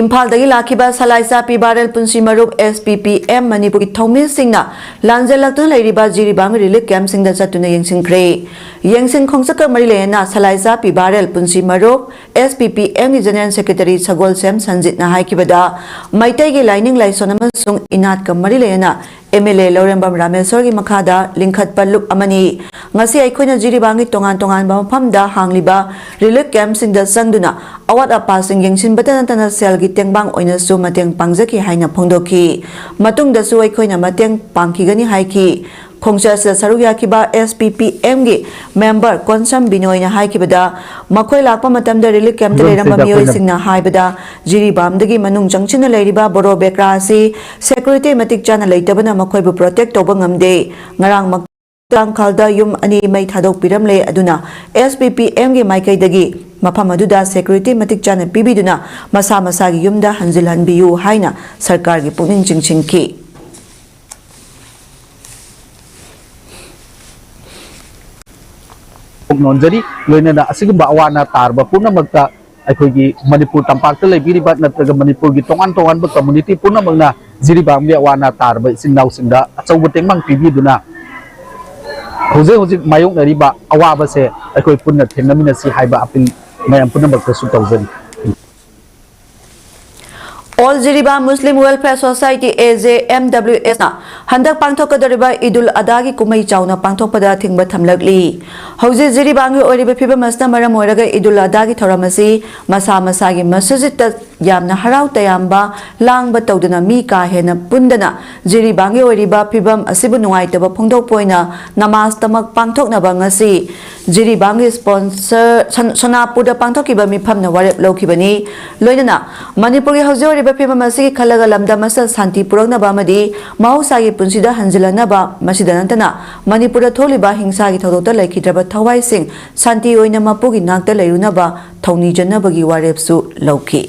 ꯏꯝꯐꯥꯜꯗꯒꯤ ꯂꯥꯛꯈꯤꯕ ꯁꯂꯥꯏ ꯆꯥꯄꯤ ꯚꯥꯏꯔꯦꯜ ꯄꯨꯟꯁꯤ ꯃꯔꯨꯞ, ꯑꯦꯁ ꯄꯤ ꯄꯤ ꯑꯦꯝ ꯃꯅꯤꯄꯨꯔꯒꯤ ꯊꯧꯃꯤꯁꯤꯡꯅ ꯂꯥꯟꯖꯦꯜꯂꯛꯇꯨꯅ ꯂꯩꯔꯤꯕ ꯖꯤꯔꯤꯕꯥꯝꯒꯤ ꯔꯤꯂꯤꯐ ꯀꯦꯝꯞꯁꯤꯡꯗ ꯆꯠꯇꯨꯅ ꯌꯦꯡꯁꯤꯟꯈ꯭ꯔꯦ꯫ ꯌꯦꯡꯁꯤꯟ ꯈꯣꯡꯆꯠꯀ ꯃꯔꯤ ꯂꯩꯅꯅ ꯁꯂꯥꯏ ꯆꯥꯄꯤ ꯚꯥꯏꯔꯦꯜ ꯄꯨꯟꯁꯤ ꯃꯔꯨꯞ, ꯑꯦꯁ ꯄꯤ ꯄꯤ ꯑꯦꯝꯒꯤ ꯖꯦꯅꯦꯔꯦꯜ ꯁꯦꯀ꯭ꯔꯦꯇꯔꯤ ꯁꯒꯣꯜꯁꯦꯝ ꯁꯟꯖꯤꯠꯅ ꯍꯥꯏꯈꯤꯕꯗ, ꯃꯩꯇꯩꯒꯤ ꯂꯥꯏꯅꯤꯡ ꯂꯥꯏꯁꯣꯟ ꯑꯃꯁꯨꯡ ꯏꯅꯥꯠꯀ ꯃꯔꯤ ꯂꯩꯅꯅ ꯑꯦꯝ ꯑꯦꯜ ꯑꯦ ꯂꯧꯔꯦꯝꯕꯝ ꯔꯥꯃꯦꯁꯣꯔꯒꯤ ꯃꯈꯥꯗ ꯂꯤꯡꯈꯠꯄ ꯂꯨꯞ ꯑꯃꯅꯤ꯫ ꯉꯁꯤ ꯑꯩꯈꯣꯏꯅ ꯖꯤꯔꯤꯕꯥꯝꯒꯤ ꯇꯣꯉꯥꯟ ꯇꯣꯉꯥꯟꯕ ꯃꯐꯝꯗ ꯍꯥꯡꯂꯤꯕ ꯔꯤꯂꯤꯐ ꯀꯦꯝꯞꯁꯤꯡꯗ ꯆꯪꯗꯨꯅ ꯑꯋꯥꯠ ꯑꯄꯥꯁꯤꯡ ꯌꯦꯡꯁꯤꯟꯕꯇ ꯅꯠꯇꯅ ꯁꯦꯜꯒꯤ ꯇꯦꯡꯕꯥꯡ ꯑꯣꯏꯅꯁꯨ ꯃꯇꯦꯡ ꯄꯥꯡꯖꯈꯤ ꯍꯥꯏꯅ ꯐꯣꯡꯗꯣꯛꯈꯤ꯫ ꯃꯇꯨꯡꯗꯁꯨ ꯑꯩꯈꯣꯏꯅ ꯃꯇꯦꯡ ꯄꯥꯡꯈꯤꯒꯅꯤ ꯍꯥꯏꯈꯤ꯫ ꯈꯣꯡꯆꯠ ꯑꯁꯤꯗ ꯁꯔꯨꯛ ꯌꯥꯈꯤꯕ S P P M ꯒꯤ member ꯀꯣꯟꯁꯝ ꯕꯤꯅꯣꯏꯅ ꯍꯥꯏꯈꯤꯕꯗ, ꯃꯈꯣꯏ ꯂꯥꯛꯄ ꯃꯇꯝꯗ relief camp ꯇ ꯂꯩꯔꯝꯕ ꯐꯤꯕꯝꯁꯤꯗ ꯑꯩꯈꯣꯏꯅ ꯃꯤꯑꯣꯏꯁꯤꯡꯅ ꯍꯥꯏꯕꯗ, ꯖꯤꯔꯤꯕꯥꯝꯗꯒꯤ ꯃꯅꯨꯡ ꯆꯪꯁꯤꯟꯅ ꯂꯩꯔꯤꯕ ꯕꯣꯔꯣ ꯕꯦꯀ꯭ꯔꯥ ꯑꯁꯤ security ꯃꯇꯤꯛ ꯆꯥꯅ ꯂꯩꯇꯕꯅ ꯃꯈꯣꯏꯕꯨ protect ꯇꯧꯕ ꯉꯝꯗꯦ꯫ ꯉꯔꯥꯡ ꯃꯛ-, ꯇꯥꯡꯈꯜꯗ ꯌꯨꯝ ꯑꯅꯤ ꯃꯩ ꯊꯥꯗꯣꯛꯄꯤꯔꯝꯂꯦ꯫ ꯑꯗꯨꯅ S P P M ꯒꯤ ꯃꯥꯏꯀꯩꯗꯒꯤ ꯃꯐꯝ ꯑꯗꯨꯗ security ꯃꯇꯤꯛ ꯆꯥꯅ ꯄꯤꯕꯤꯗꯨꯅ ꯃꯁꯥ ꯃꯁꯥꯒꯤ ꯌꯨꯝꯗ ꯍꯟꯖꯤꯜꯍꯟꯕꯤꯌꯨ ꯍꯥꯏꯅ ꯁꯔꯀꯥꯔꯒꯤ ꯄꯨꯛꯅꯤꯡ ꯆꯤꯡꯁꯤꯟꯈꯤ꯫ ꯅꯣꯟꯖꯔꯤ꯫ ꯂꯣꯏꯅꯅ ꯑꯁꯤꯒꯨꯝꯕ ꯑꯋꯥ ꯑꯅꯥ ꯇꯥꯔꯕ ꯄꯨꯝꯅꯃꯛꯇ ꯑꯩꯈꯣꯏꯒꯤ ꯃꯅꯤꯄꯨꯔ ꯇꯝꯄꯥꯛꯇ ꯂꯩꯕꯤꯔꯤꯕ ꯅꯠꯇ꯭ꯔꯒ ꯃꯅꯤꯄꯨꯔꯒꯤ ꯇꯣꯉꯥꯟ ꯇꯣꯉꯥꯟꯕ community ꯄꯨꯝꯅꯃꯛꯅ ꯖꯤꯔꯤꯕꯥꯝꯒꯤ ꯑꯋꯥ ꯑꯅꯥ ꯇꯥꯔꯕ ꯏꯆꯤꯟ ꯏꯅꯥꯎꯁꯤꯡꯗ ꯑꯆꯧꯕ ꯇꯦꯡꯕꯥꯡ ꯄꯤꯕꯤꯗꯨꯅ ꯍꯧꯖꯤꯛ ꯍꯧꯖꯤꯛ ꯃꯥꯌꯣꯛꯅꯔꯤꯕ ꯑꯋꯥꯕꯁꯦ ꯑꯩꯈꯣꯏ ꯄꯨꯟꯅ ꯊꯦꯡꯅꯃꯤꯟꯅꯁꯤ ꯍꯥꯏꯕ appeal ꯃꯌꯥꯝ ꯄꯨꯝꯅꯃꯛꯇꯁꯨ ꯇꯧꯖꯔꯤ꯫ All Jiribam Muslim Welfare Society, A J M W S ꯅ ꯍꯟꯗꯛ ꯄꯥꯡꯊꯣꯛꯀꯗꯧꯔꯤꯕ ꯏꯗꯨꯜ ꯑꯗꯥꯒꯤ ꯀꯨꯝꯍꯩ ꯆꯥꯎꯅ ꯄꯥꯡꯊꯣꯛꯄꯗ ꯑꯊꯤꯡꯕ ꯊꯝꯂꯛꯂꯤ꯫ ꯍꯧꯖꯤꯛ ꯖꯤꯔꯤꯕꯥꯝꯒꯤ ꯑꯣꯏꯔꯤꯕ ꯐꯤꯕꯝ ꯑꯁꯤꯅ ꯃꯔꯝ ꯑꯣꯏꯔꯒ ꯏꯗꯨꯜ ꯑꯗꯥꯒꯤ ꯊꯧꯔꯝ ꯑꯁꯤ ꯃꯁꯥ ꯃꯁꯥꯒꯤ ꯃꯁꯖꯤꯠꯇ ꯌꯥꯝꯅ ꯍꯔꯥꯎ ꯇꯌꯥꯝꯕ ꯂꯥꯡꯕ ꯇꯧꯗꯅ ꯃꯤ ꯀꯥ ꯍꯦꯟꯅ ꯄꯨꯟꯗꯅ ꯖꯤꯔꯤꯕꯥꯝꯒꯤ ꯑꯣꯏꯔꯤꯕ ꯐꯤꯕꯝ ꯑꯁꯤꯕꯨ ꯅꯨꯡꯉꯥꯏꯇꯕ ꯐꯣꯡꯗꯣꯛꯄ ꯑꯣꯏꯅ ꯅꯃꯥꯖꯇꯃꯛ ꯄꯥꯡꯊꯣꯛꯅꯕ ꯉꯁꯤ ꯖꯤꯔꯤꯕꯥꯝꯒꯤ sponsor ꯁꯟ-, ꯁꯣꯅꯥꯄꯨꯔꯗ ꯄꯥꯡꯊꯣꯛꯈꯤꯕ ꯃꯤꯐꯝꯅ ꯋꯥꯔꯦꯞ ꯂꯧꯈꯤꯕꯅꯤ꯫ ꯂꯣꯏꯅꯅ ꯃꯅꯤꯄꯨꯔꯒꯤ ꯍꯧꯖꯤꯛ ꯑꯣꯏꯔꯤꯕ ꯐꯤꯕꯝ ꯑꯁꯤꯒꯤ ꯈꯜꯂꯒ ꯂꯝꯗꯝ ꯑꯁꯤꯗ ꯁꯥꯟꯇꯤ ꯄꯨꯔꯛꯅꯕ ꯑꯃꯗꯤ ꯃꯍꯧꯁꯥꯒꯤ ꯄꯨꯟꯁꯤꯗ ꯍꯟꯖꯤꯜꯂꯛꯅꯕ, ꯃꯁꯤꯗ ꯅꯠꯇꯅ ꯃꯅꯤꯄꯨꯔꯗ ꯊꯣꯛꯂꯤꯕ ꯍꯤꯡꯁꯥꯒꯤ ꯊꯧꯗꯣꯛꯇ ꯂꯩꯈꯤꯗ꯭ꯔꯕ ꯊꯋꯥꯏꯁꯤꯡ ꯁꯥꯟꯇꯤ ꯑꯣꯏꯅ ꯃꯄꯨꯒꯤ ꯅꯥꯛꯇ ꯂꯩꯔꯨꯅꯕ ꯊꯧꯅꯤꯖꯅꯕꯒꯤ ꯋꯥꯔꯦꯞꯁꯨ ꯂꯧꯈꯤ꯫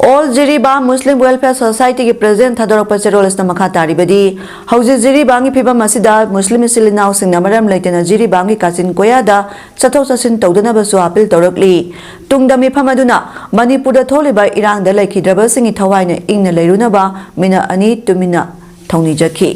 All Jiribam Muslim Welfare Society ꯒꯤ president ꯊꯥꯗꯣꯔꯛꯄ ꯆꯦꯔꯣꯜ ꯑꯁꯤꯅ ꯃꯈꯥ ꯇꯥꯔꯤꯕꯗꯤ, ꯍꯧꯖꯤꯛ ꯖꯤꯔꯤꯕꯥꯝꯒꯤ ꯐꯤꯕꯝ ꯑꯁꯤꯗ ꯃꯨꯁꯂꯤꯝ ꯏꯆꯤꯜ ꯏꯅꯥꯎꯁꯤꯡꯅ ꯃꯔꯝ ꯂꯩꯇꯅ ꯖꯤꯔꯤꯕꯥꯝꯒꯤ ꯀꯥꯆꯤꯟ ꯀꯣꯌꯥꯗ ꯆꯠꯊꯣꯛ ꯆꯠꯁꯤꯟ ꯇꯧꯗꯅꯕꯁꯨ appeal ꯇꯧꯔꯛꯂꯤ꯫ ꯇꯨꯡꯗ ꯃꯤꯐꯝ ꯑꯗꯨꯅ ꯃꯅꯤꯄꯨꯔꯗ ꯊꯣꯛꯂꯤꯕ ꯏꯔꯥꯡꯗ ꯂꯩꯈꯤꯗ꯭ꯔꯕꯁꯤꯡꯒꯤ ꯊꯋꯥꯏꯅ ꯏꯪꯅ ꯂꯩꯔꯨꯅꯕ ꯃꯤꯅꯠ ꯑꯅꯤ ꯇꯨꯃꯤꯟꯅ ꯊꯧꯅꯤꯖꯈꯤ꯫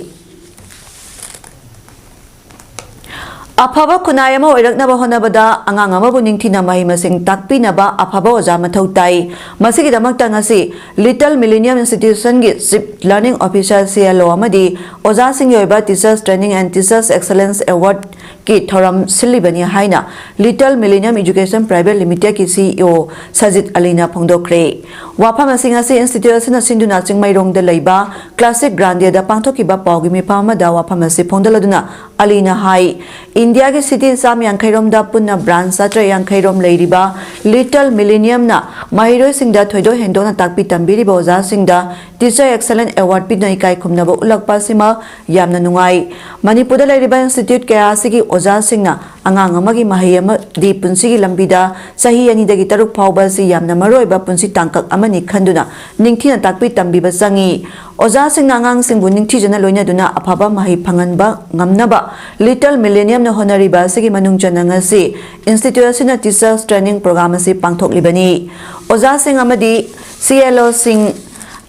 ꯑꯐꯕ ꯈꯨꯟꯅꯥꯏ ꯑꯃ ꯑꯣꯏꯔꯛꯅꯕ ꯍꯣꯠꯅꯕꯗ ꯑꯉꯥꯡ ꯑꯃꯕꯨ ꯅꯤꯡꯊꯤꯅ ꯃꯍꯩ ꯃꯁꯤꯡ ꯇꯥꯛꯄꯤꯅꯕ ꯑꯐꯕ ꯑꯣꯖꯥ ꯃꯊꯧ ꯇꯥꯏ꯫ ꯃꯁꯤꯒꯤꯗꯃꯛꯇ ꯉꯁꯤ Little Millennium Institution ꯒꯤ Chief Learning Officer, C L O, ꯑꯃꯗꯤ ꯑꯣꯖꯥꯁꯤꯡꯒꯤ ꯑꯣꯏꯕ Teachers Training and Teachers Excellence Award ꯀꯤ ꯊꯧꯔꯝ ꯁꯤꯜꯂꯤꯕꯅꯤ ꯍꯥꯏꯅ Little Millennium Education Private Limited ꯀꯤ C E O ꯁꯖꯤꯠ ꯑꯂꯤꯅ ꯐꯣꯡꯗꯣꯛꯈ꯭ꯔꯦ꯫ ꯋꯥꯐꯝ ꯑꯁꯤ ꯉꯁꯤ institution ꯑꯁꯤꯅ ꯁꯤꯟꯗꯨꯅ ꯆꯤꯡꯃꯩꯔꯣꯡꯗ ꯂꯩꯕ Classic Grande ꯗ ꯄꯥꯡꯊꯣꯛꯈꯤꯕ ꯄꯥꯎꯒꯤ ꯃꯤꯐꯝ ꯑꯃꯗ ꯋꯥꯐꯝ ꯑꯁꯤ ꯐꯣꯡꯗꯣꯛꯂꯗꯨꯅ ꯑꯂꯤꯅ ꯍꯥꯏ, ꯏꯟꯗꯤꯌꯥꯒꯤ city ꯆꯥꯝ ꯌꯥꯡꯈꯩ ꯔꯣꯝꯗ ꯄꯨꯟꯅ branch ꯆꯥꯇ꯭ꯔꯦꯠ ꯌꯥꯡꯈꯩ ꯔꯣꯝ ꯂꯩꯔꯤꯕ Little Millennium ꯅ ꯃꯍꯩꯔꯣꯏꯁꯤꯡꯗ ꯊꯣꯏꯗꯣꯛ ꯍꯦꯟꯗꯣꯛꯅ ꯇꯥꯛꯄꯤ ꯇꯝꯕꯤꯔꯤꯕ ꯑꯣꯖꯥꯁꯤꯡꯗ Teacher Excellence Award ꯄꯤꯗꯨꯅ ꯏꯀꯥꯏ ꯈꯨꯝꯅꯕ ꯎꯠꯂꯛꯄ ꯑꯁꯤꯃꯛ ꯌꯥꯝꯅ ꯅꯨꯡꯉꯥꯏ꯫ ꯃꯅꯤꯄꯨꯔꯗ ꯂꯩꯔꯤꯕ institute ꯀꯌꯥ ꯑꯁꯤꯒꯤ ꯑꯣꯖꯥꯁꯤꯡꯅ ꯑꯉꯥꯡ ꯑꯃꯒꯤ ꯃꯍꯩ ꯑꯃꯗꯤ ꯄꯨꯟꯁꯤꯒꯤ ꯂꯝꯕꯤꯗ ꯆꯍꯤ ꯑꯅꯤꯗꯒꯤ ꯇꯔꯨꯛ ꯐꯥꯎꯕ ꯑꯁꯤ ꯌꯥꯝꯅ ꯃꯔꯨꯑꯣꯏꯕ ꯄꯨꯟꯁꯤ ꯇꯥꯡꯀꯛ ꯑꯃꯅꯤ ꯈꯟꯗꯨꯅ ꯅꯤꯡꯊꯤꯅ ꯇꯥꯛꯄꯤ ꯇꯝꯕꯤꯕ ꯆꯪꯏ꯫ ꯑꯣꯖꯥꯁꯤꯡꯅ ꯑꯉꯥꯡꯁꯤꯡꯕꯨ ꯅꯤꯡꯊꯤꯖꯅ ꯂꯣꯏꯅꯗꯨꯅ ꯑꯐꯕ ꯃꯍꯩ ꯐꯪꯍꯟꯕ ꯉꯝꯅꯕ Little Millennium ꯅ ꯍꯣꯠꯅꯔꯤꯕ ꯑꯁꯤꯒꯤ ꯃꯅꯨꯡ ꯆꯟꯅ ꯉꯁꯤ institute ꯑꯁꯤꯅ Teachers Training Program ꯑꯁꯤ ꯄꯥꯡꯊꯣꯛꯂꯤꯕꯅꯤ꯫ ꯑꯣꯖꯥꯁꯤꯡ ꯑꯃꯗꯤ C L O ꯁꯤꯡ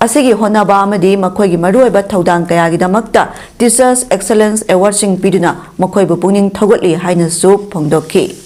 ꯑꯁꯤꯒꯤ ꯍꯣꯠꯅꯕ ꯑꯃꯗꯤ ꯃꯈꯣꯏꯒꯤ ꯃꯔꯨꯑꯣꯏꯕ ꯊꯧꯗꯥꯡ ꯀꯌꯥꯒꯤꯗꯃꯛꯇ Teachers Excellence Award ꯁꯤꯡ ꯄꯤꯗꯨꯅ ꯃꯈꯣꯏꯕꯨ ꯄꯨꯛꯅꯤꯡ ꯊꯧꯒꯠꯂꯤ ꯍꯥꯏꯅꯁꯨ ꯐꯣꯡꯗꯣꯛꯈꯤ꯫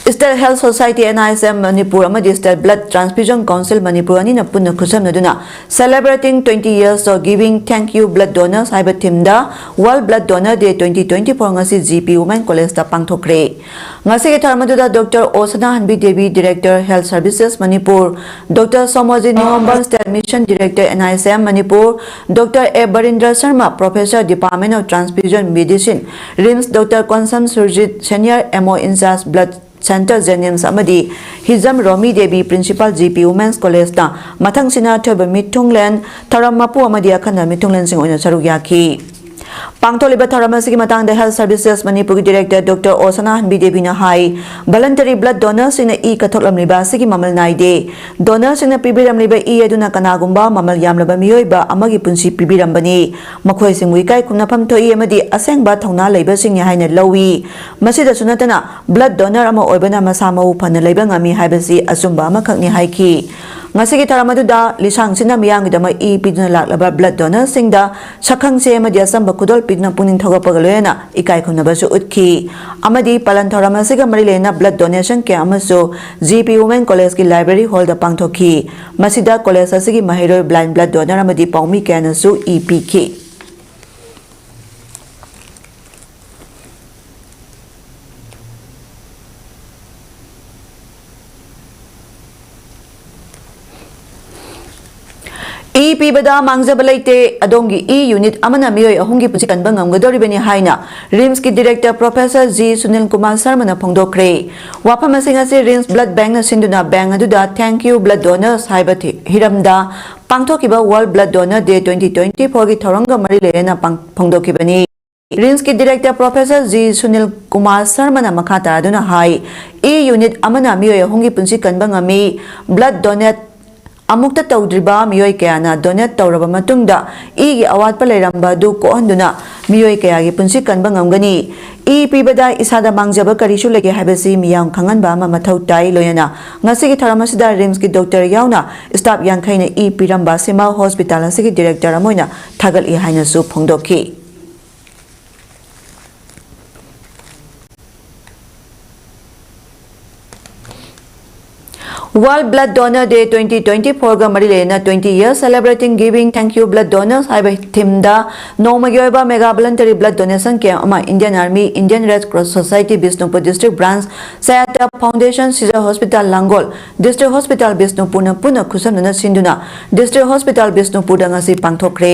State Health Society, N H M Manipur ꯑꯃꯗꯤ State Blood Transfusion Council Manipur ꯑꯅꯤꯅ ꯄꯨꯟꯅ ꯈꯨꯠꯁꯝꯅꯗꯨꯅ Celebrating twenty years of giving, thank you blood donors ꯍꯥꯏꯕ theme ꯗ World Blood Donor Day twenty twenty-four ꯉꯁꯤ G P Women College ꯇ ꯄꯥꯡꯊꯣꯛꯈ꯭ꯔꯦ꯫ ꯉꯁꯤꯒꯤ ꯊꯧꯔꯝ ꯑꯗꯨꯗ Doctor ꯑꯣ ꯁꯅꯥꯍꯟꯕꯤ Devi, Director Health Services Manipur, Doctor ꯁꯣꯃꯣꯖꯤꯠ ꯅꯤꯉꯣꯝꯕꯝ, State Mission Director, N H M Manipur, Doctor A ꯕꯔꯤꯟꯗ꯭ꯔ Sharma, Professor, Department of Transfusion Medicine, RIMS, Doctor Konsam Surjit, Senior M O in charge, Blood Center, JNIMS, ꯑꯃꯗꯤ ꯍꯤꯖꯝ ꯔꯣꯃꯤ Devi, Principal, G P Women's College ꯇ ꯃꯊꯪꯁꯤꯅ ꯑꯊꯣꯏꯕ ꯃꯤꯊꯨꯡꯂꯦꯟ, ꯊꯧꯔꯝ ꯃꯄꯨ ꯑꯃꯗꯤ ꯑꯈꯟꯅ ꯃꯤꯊꯨꯡꯂꯦꯟꯁꯤꯡ ꯑꯣꯏꯅ ꯁꯔꯨꯛ ꯌꯥꯈꯤ꯫ ꯄꯥꯡꯊꯣꯛꯂꯤꯕ ꯊꯧꯔꯝ ꯑꯁꯤꯒꯤ ꯃꯇꯥꯡꯗ Health Services ꯃꯅꯤꯄꯨꯔꯒꯤ Director Doctor ꯑꯣ ꯁꯅꯥꯍꯟꯕꯤ ꯗꯦꯕꯤꯅ ꯍꯥꯏ, Voluntary blood donor ꯁꯤꯡꯅ ꯏ ꯀꯠꯊꯣꯛꯂꯝꯂꯤꯕ ꯑꯁꯤꯒꯤ ꯃꯃꯜ ꯅꯥꯏꯗꯦ꯫ Donor ꯁꯤꯡꯅ ꯄꯤꯕꯤꯔꯝꯂꯤꯕ ꯏ ꯑꯗꯨꯅ ꯀꯅꯥꯒꯨꯝꯕ ꯃꯃꯜ ꯌꯥꯝꯂꯕ ꯃꯤꯑꯣꯏꯕ ꯑꯃꯒꯤ ꯄꯨꯟꯁꯤ ꯄꯤꯕꯤꯔꯝꯕꯅꯤ꯫ ꯃꯈꯣꯏꯁꯤꯡꯕꯨ ꯏꯀꯥꯏ ꯈꯨꯝꯅꯐꯝ ꯊꯣꯛꯏ ꯑꯃꯗꯤ ꯑꯁꯦꯡꯕ ꯊꯧꯅꯥ ꯂꯩꯕꯁꯤꯡꯅꯤ ꯍꯥꯏꯅ ꯂꯧꯏ꯫ ꯃꯁꯤꯗꯁꯨ ꯅꯠꯇꯅ, blood donor ꯑꯃ ꯑꯣꯏꯕꯅ ꯃꯁꯥ ꯃꯎ ꯐꯅ ꯂꯩꯕ ꯉꯝꯃꯤ ꯍꯥꯏꯕꯁꯤ ꯑꯆꯨꯝꯕ ꯑꯃꯈꯛꯅꯤ ꯍꯥꯏꯈꯤ꯫ ꯉꯁꯤꯒꯤ ꯊꯧꯔꯝ ꯑꯗꯨꯗ ꯂꯤꯁꯥꯡꯁꯤꯠꯅ ꯃꯤꯌꯥꯝꯒꯤꯗꯃꯛ ꯏ ꯄꯤꯗꯨꯅ ꯂꯥꯛꯂꯕ blood donor ꯁꯤꯡꯗ ꯁꯛꯈꯪꯁꯦ ꯑꯃꯗꯤ ꯑꯆꯝꯕ ꯈꯨꯗꯣꯜ ꯄꯤꯗꯨꯅ ꯄꯨꯛꯅꯤꯡ ꯊꯧꯒꯠꯄꯒ ꯂꯣꯏꯅꯅ ꯏꯀꯥꯏ ꯈꯨꯝꯅꯕꯁꯨ ꯎꯠꯈꯤ꯫ ꯑꯃꯗꯤ ꯄꯥꯂꯟ ꯊꯧꯔꯝ ꯑꯁꯤꯒ ꯃꯔꯤ ꯂꯩꯅꯅ blood donation camp ꯑꯃꯁꯨ G P Women College ꯀꯤ library hall ꯗ ꯄꯥꯡꯊꯣꯛꯈꯤ꯫ ꯃꯁꯤꯗ college ꯑꯁꯤꯒꯤ ꯃꯍꯩꯔꯣꯏ blind blood donor ꯑꯃꯗꯤ ꯄꯥꯎꯃꯤ ꯀꯌꯥꯅꯁꯨ ꯏ ꯄꯤꯈꯤ꯫ ꯏ ꯄꯤꯕꯗ ꯃꯥꯡꯖꯕ ꯂꯩꯇꯦ꯫ ꯑꯗꯣꯝꯒꯤ ꯏ unit ꯑꯃꯅ ꯃꯤꯑꯣꯏ ꯑꯍꯨꯝꯒꯤ ꯄꯨꯟꯁꯤ ꯀꯟꯕ ꯉꯝꯒꯗꯧꯔꯤꯕꯅꯤ ꯍꯥꯏꯅ RIMS ꯀꯤ director professor G Sunil Kumar ꯁꯔꯃꯅ ꯐꯣꯡꯗꯣꯛꯈ꯭ꯔꯦ꯫ ꯋꯥꯐꯝ ꯑꯁꯤꯡ ꯑꯁꯤ RIMS blood bank ꯅ ꯁꯤꯟꯗꯨꯅ bank ꯑꯗꯨꯗ "Thank you blood donors" ꯍꯥꯏꯕ ꯊꯤ-, ꯍꯤꯔꯝꯗ ꯄꯥꯡꯊꯣꯛꯈꯤꯕ World Blood Donor Day twenty twenty-four ꯒꯤ ꯊꯧꯔꯝꯒ ꯃꯔꯤ ꯂꯩꯅꯅ ꯄꯥꯡ-, ꯐꯣꯡꯗꯣꯛꯈꯤꯕꯅꯤ꯫ RIMS ꯀꯤ director professor G Sunil Kumar ꯁꯔꯃꯅ ꯃꯈꯥ ꯇꯥꯗꯨꯅ ꯍꯥꯏ, ꯏ unit ꯑꯃꯅ ꯃꯤꯑꯣꯏ ꯑꯍꯨꯝꯒꯤ ꯄꯨꯟꯁꯤ ꯀꯟꯕ ꯉꯝꯃꯤ꯫ Blood donate ꯑꯃꯨꯛꯇ ꯇꯧꯗ꯭ꯔꯤꯕ ꯃꯤꯑꯣꯏ ꯀꯌꯥꯅ donate ꯇꯧꯔꯕ ꯃꯇꯨꯡꯗ ꯏꯒꯤ ꯑꯋꯥꯠꯄ ꯂꯩꯔꯝꯕ ꯑꯗꯨ ꯀꯣꯛꯍꯟꯗꯨꯅ ꯃꯤꯑꯣꯏ ꯀꯌꯥꯒꯤ ꯄꯨꯟꯁꯤ ꯀꯟꯕ ꯉꯝꯒꯅꯤ꯫ ꯏ ꯄꯤꯕꯗ ꯏꯁꯥꯗ ꯃꯥꯡꯖꯕ ꯀꯔꯤꯁꯨ ꯂꯩꯇꯦ ꯍꯥꯏꯕꯁꯤ ꯃꯤꯌꯥꯝ ꯈꯪꯍꯟꯕ ꯑꯃ ꯃꯊꯧ ꯇꯥꯏ꯫ ꯂꯣꯏꯅꯅ ꯉꯁꯤꯒꯤ ꯊꯧꯔꯝ ꯑꯁꯤꯗ RIMS ꯀꯤ doctor ꯌꯥꯎꯅ staff ꯌꯥꯡꯈꯩꯅ ꯏ ꯄꯤꯔꯝꯕ ꯁꯤꯃꯥ hospital ꯑꯁꯤꯒꯤ director ꯑꯃ ꯑꯣꯏꯅ ꯊꯥꯒꯠꯂꯤ ꯍꯥꯏꯅꯁꯨ ꯐꯣꯡꯗꯣꯛꯈꯤ꯫ World Blood Donor Day twenty twenty-four ꯒ ꯃꯔꯤ ꯂꯩꯅꯅ "Twenty years celebrating giving, thank you blood donors" ꯍꯥꯏꯕ theme ꯗ ꯅꯣꯡꯃꯒꯤ ꯑꯣꯏꯕ mega voluntary blood donation camp ꯑꯃ Indian Army, Indian Red Cross Society Bishnupur District Branch, Sayata Foundation, Caesar Hospital Langol, District Hospital Bishnupur ꯅ ꯄꯨꯟꯅ ꯈꯨꯠꯁꯝꯅꯅ ꯁꯤꯟꯗꯨꯅ District Hospital Bishnupur ꯗ ꯉꯁꯤ ꯄꯥꯡꯊꯣꯛꯈ꯭ꯔꯦ꯫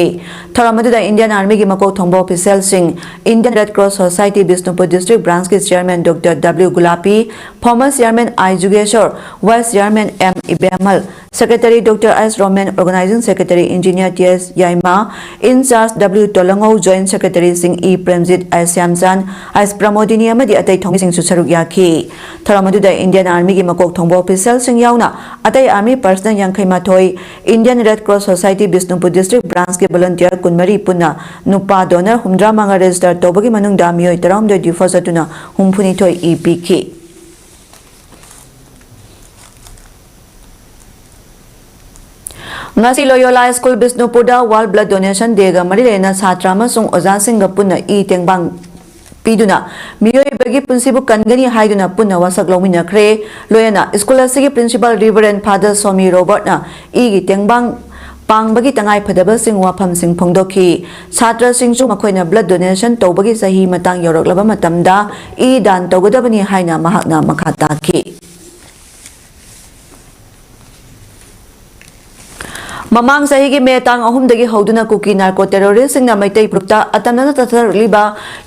ꯊꯧꯔꯝ ꯑꯗꯨꯗ Indian Army ꯒꯤ ꯃꯀꯣꯛ ꯊꯣꯡꯕ official ꯁꯤꯡ, Indian Red Cross Society Bishnupur District Branch ꯀꯤ chairman doctor W ꯒꯨꯂꯥꯄꯤ, former chairman I Jugeshor, vice chairman M ꯏꯕꯦꯝꯍꯜ, secretary doctor S Roman, organizing secretary engineer T S Yaima, in charge W ꯇꯣꯂꯉꯧ, joint secretary ꯁꯤꯡ E Premjit, I ꯁ꯭ꯌꯥꯝꯆꯥꯟ, I Pramodini ꯑꯃꯗꯤ ꯑꯇꯩ ꯊꯧꯃꯤꯁꯤꯡꯁꯨ ꯁꯔꯨꯛ ꯌꯥꯈꯤ꯫ ꯊꯧꯔꯝ ꯑꯗꯨꯗ Indian Army ꯒꯤ ꯃꯀꯣꯛ ꯊꯣꯡꯕ official ꯁꯤꯡ ꯌꯥꯎꯅ ꯑꯇꯩ Army personnel ꯌꯥꯡꯈꯩ ꯃꯥꯊꯣꯏ, Indian Red Cross Society Bishnupur District Branch ꯀꯤ volunteer ꯀꯨꯟꯃꯔꯤ ꯄꯨꯟꯅ ꯅꯨꯄꯥ donor ꯍꯨꯝꯗ꯭ꯔꯥ ꯃꯉꯥ register ꯇꯧꯕꯒꯤ ꯃꯅꯨꯡꯗ ꯃꯤꯑꯣꯏ ꯇꯔꯥꯍꯨꯝꯗꯣꯏ defer ꯆꯠꯇꯨꯅ ꯍꯨꯝꯐꯨꯅꯤꯊꯣꯏ ꯏ ꯄꯤꯈꯤ꯫ ꯉꯁꯤ ꯂꯣꯌꯣꯂꯥ school ꯕꯤꯁꯅꯨꯄꯨꯔꯗ World Blood Donation Day ꯒ ꯃꯔꯤ ꯂꯩꯅꯅ ꯁꯥꯇ꯭ꯔ ꯑꯃꯁꯨꯡ ꯑꯣꯖꯥꯁꯤꯡꯒ ꯄꯨꯟꯅ ꯏ ꯇꯦꯡꯕꯥꯡ ꯄꯤꯗꯨꯅ ꯃꯤꯑꯣꯏꯕꯒꯤ ꯄꯨꯟꯁꯤꯕꯨ ꯀꯟꯒꯅꯤ ꯍꯥꯏꯗꯨꯅ ꯄꯨꯟꯅ ꯋꯥꯁꯛ ꯂꯧꯃꯤꯟꯅꯈ꯭ꯔꯦ꯫ ꯂꯣꯏꯅꯅ ꯁ꯭ꯀꯨꯜ ꯑꯁꯤꯒꯤ principal Reverend Father ꯁꯣꯃꯤ ꯔꯣꯕꯔꯠꯅ ꯏꯒꯤ ꯇꯦꯡꯕꯥꯡ ꯄꯥꯡꯕꯒꯤ ꯇꯉꯥꯏꯐꯗꯕꯁꯤꯡ ꯋꯥꯐꯝꯁꯤꯡ ꯐꯣꯡꯗꯣꯛꯈꯤ꯫ ꯁꯥꯇ꯭ꯔꯁꯤꯡꯁꯨ ꯃꯈꯣꯏꯅ blood donation ꯇꯧꯕꯒꯤ ꯆꯍꯤ ꯃꯇꯥꯡ ꯌꯧꯔꯛꯂꯕ ꯃꯇꯝꯗ ꯏ ꯗꯥꯟ ꯇꯧꯒꯗꯕꯅꯤ ꯍꯥꯏꯅ ꯃꯍꯥꯛꯅ ꯃꯈꯥ ꯇꯥꯈꯤ꯫ ꯃꯃꯥꯡ ꯆꯍꯤꯒꯤ ꯃꯦ ꯇꯥꯡ ꯑꯍꯨꯝꯗꯒꯤ ꯍꯧꯗꯨꯅ ꯀꯨꯀꯤ narco terrorist ꯁꯤꯡꯅ ꯃꯩꯇꯩ ꯐꯨꯔꯨꯞꯇ ꯑꯇꯝꯅꯅ ꯆꯠꯊꯔꯛꯂꯤꯕ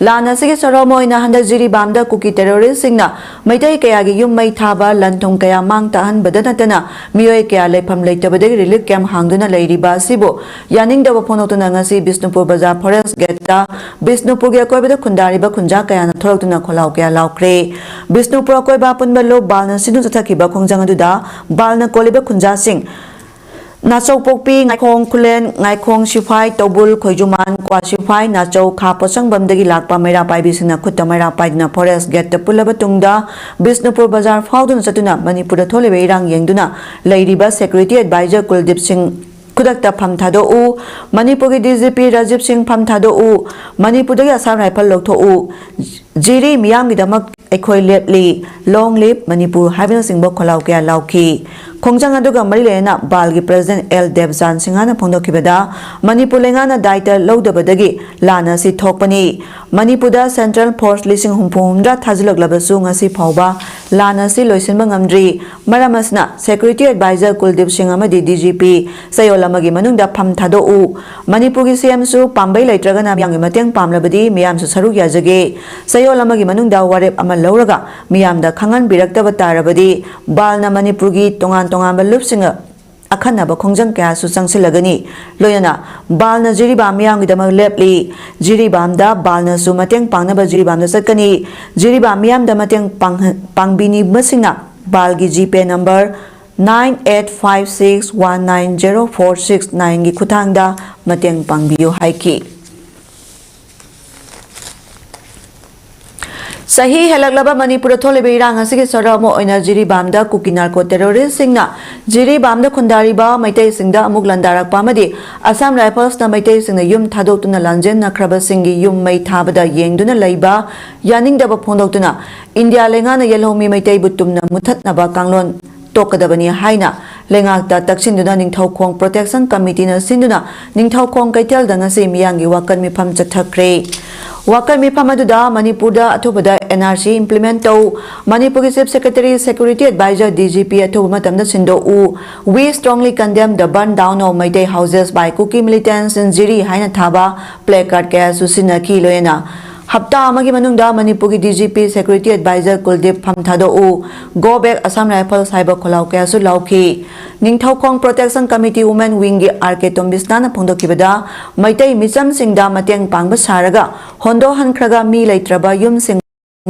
ꯂꯥꯟ ꯑꯁꯤꯒꯤ ꯁꯔꯣꯃ ꯑꯣꯏꯅ ꯍꯟꯗꯛ ꯖꯤꯔꯤꯕꯥꯝꯗ ꯀꯨꯀꯤ terrorist ꯁꯤꯡꯅ ꯃꯩꯇꯩ ꯀꯌꯥꯒꯤ ꯌꯨꯝ ꯃꯩ ꯊꯥꯕ, ꯂꯟ ꯊꯨꯝ ꯀꯌꯥ ꯃꯥꯡ ꯇꯥꯛꯍꯟꯕꯗ ꯅꯠꯇꯅ ꯃꯤꯑꯣꯏ ꯀꯌꯥ ꯂꯩꯐꯝ ꯂꯩꯇꯕꯗꯒꯤ relief camp ꯍꯥꯡꯗꯨꯅ ꯂꯩꯔꯤꯕ ꯑꯁꯤꯕꯨ ꯌꯥꯅꯤꯡꯗꯕ ꯐꯣꯡꯗꯣꯛꯇꯨꯅ ꯉꯁꯤ ꯕꯤꯁꯅꯨꯄꯨꯔ ꯕꯖꯥꯔ forest gate ꯇ ꯕꯤꯁꯅꯨꯄꯨꯔꯒꯤ ꯑꯀꯣꯏꯕꯗ ꯈꯨꯟꯗꯥꯔꯤꯕ ꯈꯨꯟꯖꯥ ꯀꯌꯥꯅ ꯊꯣꯛꯂꯛꯇꯨꯅ ꯈꯣꯜꯂꯥꯎ ꯀꯌꯥ ꯂꯥꯎꯈ꯭ꯔꯦ꯫ ꯕꯤꯁꯅꯨꯄꯨꯔ ꯑꯀꯣꯏꯕ ꯑꯄꯨꯟꯕ ꯂꯨꯞ ꯕꯥꯜꯅ ꯁꯤꯟꯗꯨꯅ ꯆꯠꯊꯈꯤꯕ ꯈꯣꯡꯖꯪ ꯑꯗꯨꯗ ꯕꯥꯜꯅ ꯀꯣꯜꯂꯤꯕ ꯈꯨꯟꯖꯥꯁꯤꯡ ꯅꯥꯆꯧꯄꯣꯛꯄꯤ, ꯉꯥꯏꯈꯣꯡ ꯈꯨꯂꯦꯟ, ꯉꯥꯏꯈꯣꯡ ꯁꯤꯐꯥꯏ, ꯇꯧꯕꯨꯜ, ꯈꯣꯏꯖꯨꯃꯥꯟ, ꯀ꯭ꯋꯥ ꯁꯤꯐꯥꯏ, ꯅꯥꯆꯧ, ꯈꯥ ꯄꯣꯠꯁꯪꯕꯝꯗꯒꯤ ꯂꯥꯛꯄ ꯃꯩꯔꯥ ꯄꯥꯏꯕꯤꯁꯤꯡꯅ ꯈꯨꯠꯇ ꯃꯩꯔꯥ ꯄꯥꯏꯗꯨꯅ forest gate ꯇ ꯄꯨꯜꯂꯕ ꯇꯨꯡꯗ ꯕꯤꯁꯅꯨꯄꯨꯔ ꯕꯖꯥꯔ ꯐꯥꯎꯗꯨꯅ ꯆꯠꯇꯨꯅ ꯃꯅꯤꯄꯨꯔꯗ ꯊꯣꯛꯂꯤꯕ ꯏꯔꯥꯡ ꯌꯦꯡꯗꯨꯅ ꯂꯩꯔꯤꯕ security advisor ꯀꯨꯜꯗꯤꯞ ꯁꯤꯡ ꯈꯨꯗꯛꯇ ꯐꯝ ꯊꯥꯗꯣꯛꯎ, ꯃꯅꯤꯄꯨꯔꯒꯤ ꯗꯤ ꯖꯤ ꯄꯤ ꯔꯥꯖꯤꯕ ꯁꯤꯡ ꯐꯝ ꯊꯥꯗꯣꯛꯎ, ꯃꯅꯤꯄꯨꯔꯗꯒꯤ ꯑꯁꯥꯝ ꯔꯥꯏꯐꯜ ꯂꯧꯊꯣꯛꯎ, ꯖꯤꯔꯤ ꯃꯤꯌꯥꯝꯒꯤꯗꯃꯛ ꯑꯩꯈꯣꯏ ꯂꯦꯞꯂꯤ, Long live ꯃꯅꯤꯄꯨꯔ ꯍꯥꯏꯕꯅꯆꯤꯡꯕ ꯈꯣꯜꯂꯥꯎ ꯀꯌꯥ ꯂꯥꯎꯈꯤ꯫ ꯈꯣꯡꯖꯪ ꯑꯗꯨꯒ ꯃꯔꯤ ꯂꯩꯅꯅ ꯕꯥꯜꯒꯤ president ꯑꯦꯜ ꯗꯦꯕꯆꯥꯟ ꯁꯤꯡꯍꯅ ꯐꯣꯡꯗꯣꯛꯈꯤꯕꯗ, ꯃꯅꯤꯄꯨꯔ ꯂꯩꯉꯥꯛꯅ ꯗꯥꯏꯇ ꯂꯧꯗꯕꯗꯒꯤ ꯂꯥꯟ ꯑꯁꯤ ꯊꯣꯛꯄꯅꯤ꯫ ꯃꯅꯤꯄꯨꯔꯗ central force ꯂꯤꯁꯤꯡ ꯍꯨꯝꯐꯨ ꯍꯨꯝꯗ꯭ꯔꯥ ꯊꯥꯖꯤꯜꯂꯛꯂꯕꯁꯨ ꯉꯁꯤ ꯐꯥꯎꯕ ꯂꯥꯟ ꯑꯁꯤ ꯂꯣꯏꯁꯤꯟꯕ ꯉꯝꯗ꯭ꯔꯤ꯫ ꯃꯔꯝ ꯑꯁꯤꯅ security advisor ꯀꯨꯜꯗꯤꯞ ꯁꯤꯡ ꯑꯃꯗꯤ ꯗꯤ ꯖꯤ ꯄꯤ ꯆꯌꯣꯜ ꯑꯃꯒꯤ ꯃꯅꯨꯡꯗ ꯐꯝ ꯊꯥꯗꯣꯛꯎ꯫ ꯃꯅꯤꯄꯨꯔꯒꯤ ꯁꯤ ꯑꯦꯝꯁꯨ ꯄꯥꯝꯕꯩ ꯂꯩꯇ꯭ꯔꯒꯅ ꯃꯤꯌꯥꯝꯒꯤ ꯃꯇꯦꯡ ꯄꯥꯝꯂꯕꯗꯤ ꯃꯤꯌꯥꯝꯁꯨ ꯁꯔꯨꯛ ꯌꯥꯖꯒꯦ꯫ ꯆꯌꯣꯜ ꯑꯃꯒꯤ ꯃꯅꯨꯡꯗ ꯋꯥꯔꯦꯞ ꯑꯃ ꯂꯧꯔꯒ ꯃꯤꯌꯥꯝꯗ ꯈꯪꯍꯟꯕꯤꯔꯛꯇꯕ ꯇꯥꯔꯕꯗꯤ ꯕꯥꯜꯅ ꯃꯅꯤꯄꯨꯔꯒꯤ ꯇꯣꯉꯥꯟ ꯇꯣꯉꯥꯟꯕ ꯂꯨꯞꯁꯤꯡꯒ ꯑꯈꯟꯅꯕ ꯈꯣꯡꯖꯪ ꯀꯌꯥꯁꯨ ꯆꯪꯁꯤꯜꯂꯒꯅꯤ꯫ ꯂꯣꯏꯅꯅ ꯕꯥꯜꯅ ꯖꯤꯔꯤꯕꯥꯝ ꯃꯤꯌꯥꯝꯒꯤꯗꯃꯛ ꯂꯦꯞꯂꯤ꯫ ꯖꯤꯔꯤꯕꯥꯝꯗ ꯕꯥꯜꯅꯁꯨ ꯃꯇꯦꯡ ꯄꯥꯡꯅꯕ ꯖꯤꯔꯤꯕꯥꯝꯗ ꯆꯠꯀꯅꯤ꯫ ꯖꯤꯔꯤꯕꯥꯝ ꯃꯤꯌꯥꯝꯗ ꯃꯇꯦꯡ ꯄꯥꯡꯍ-, ꯄꯥꯡꯕꯤꯅꯤꯡꯕꯁꯤꯡꯅ ꯕꯥꯜꯒꯤ ꯖꯤꯄꯦ number nine eight five six one nine zero four six nine ꯒꯤ ꯈꯨꯠꯊꯥꯡꯗ ꯃꯇꯦꯡ ꯄꯥꯡꯕꯤꯌꯨ ꯍꯥꯏꯈꯤ꯫ ꯆꯍꯤ ꯍꯦꯜꯂꯛꯂꯕ ꯃꯅꯤꯄꯨꯔꯗ ꯊꯣꯛꯂꯤꯕ ꯏꯔꯥꯡ ꯑꯁꯤꯒꯤ ꯁꯔꯨꯛ ꯑꯃ ꯑꯣꯏꯅ ꯖꯤꯔꯤꯕꯥꯝꯗ ꯀꯨꯀꯤ ꯅꯥꯔꯀꯣ ꯇꯦꯔꯣꯔꯤꯁ꯭ꯠꯁꯤꯡꯅ ꯖꯤꯔꯤꯕꯥꯝꯗ ꯈꯨꯟꯗꯥꯔꯤꯕ ꯃꯩꯇꯩꯁꯤꯡꯗ ꯑꯃꯨꯛ ꯂꯥꯟꯗꯥꯔꯛꯄ ꯑꯃꯗꯤ ꯑꯁꯥꯝ ꯔꯥꯏꯐꯜꯁꯅ ꯃꯩꯇꯩꯁꯤꯡꯅ ꯌꯨꯝ ꯊꯥꯗꯣꯛꯇꯨꯅ ꯂꯥꯟꯖꯦꯟꯅꯈ꯭ꯔꯕꯁꯤꯡꯒꯤ ꯌꯨꯝ ꯃꯩ ꯊꯥꯕꯗ ꯌꯦꯡꯗꯨꯅ ꯂꯩꯕ ꯌꯥꯅꯤꯡꯗꯕ ꯐꯣꯡꯗꯣꯛꯇꯨꯅ ꯏꯟꯗꯤꯌꯥ ꯂꯩꯉꯥꯛꯅ ꯌꯦꯜꯍꯧꯃꯤ ꯃꯩꯇꯩꯕꯨ ꯇꯨꯝꯅ ꯃꯨꯊꯠꯅꯕ ꯀꯥꯡꯂꯣꯟ ꯇꯣꯛꯀꯗꯕꯅꯤ ꯍꯥꯏꯅ ꯂꯩꯉꯥꯛꯇ ꯇꯛꯁꯤꯟꯗꯨꯅ ꯅꯤꯡꯊꯧꯈꯣꯡ ꯄ꯭ꯔꯣꯇꯦꯛꯁꯟ ꯀꯃꯤꯇꯤꯅ ꯁꯤꯟꯗꯨꯅ ꯅꯤꯡꯊꯧꯈꯣꯡ ꯀꯩꯊꯦꯜꯗ ꯉꯁꯤ ꯃꯤꯌꯥꯝꯒꯤ ꯋꯥꯀꯠ ꯃꯤꯐꯝ ꯆꯠꯊꯈ꯭ꯔꯦ꯫ ꯋꯥꯀꯠ ꯃꯤꯐꯝ ꯑꯗꯨꯗ ꯃꯅꯤꯄꯨꯔꯗ ꯑꯊꯨꯕꯗ NRC implement ꯇꯧ, ꯃꯅꯤꯄꯨꯔꯒꯤ Chief Secretary, Security Advisor, DGP ꯑꯊꯨꯕ ꯃꯇꯝꯗ ꯁꯤꯟꯗꯣꯛꯎ, We strongly condemn the burn down of Meitei houses by Kuki militants in Jiri ꯍꯥꯏꯅ ꯊꯥꯕ placard ꯀꯌꯥꯁꯨ ꯁꯤꯖꯤꯟꯅꯈꯤ꯫ ꯂꯣꯏꯅꯅ ꯍꯞꯇꯥ ꯑꯃꯒꯤ ꯃꯅꯨꯡꯗ ꯃꯅꯤꯄꯨꯔꯒꯤ DGP, Security Advisor ꯀꯨꯜꯗꯤꯞ ꯐꯝ ꯊꯥꯗꯣꯛꯎ, Go back Assam Rifles ꯍꯥꯏꯕ ꯈꯣꯜꯂꯥꯎ ꯀꯌꯥꯁꯨ ꯂꯥꯎꯈꯤ꯫ Ningthoukhong Protection Committee Women Wingꯒꯤ R K ꯇꯣꯝꯕꯤꯁꯅꯥꯅ ꯐꯣꯡꯗꯣꯛꯈꯤꯕꯗ, Meitei ꯃꯤꯆꯝꯁꯤꯡꯗ ꯃꯇꯦꯡ ꯄꯥꯡꯕ ꯁꯥꯔꯒ ꯍꯣꯟꯗꯣꯛꯍꯟꯈ꯭ꯔꯒ ꯃꯤ ꯂꯩꯇ꯭ꯔꯕ ꯌꯨꯝꯁꯤꯡ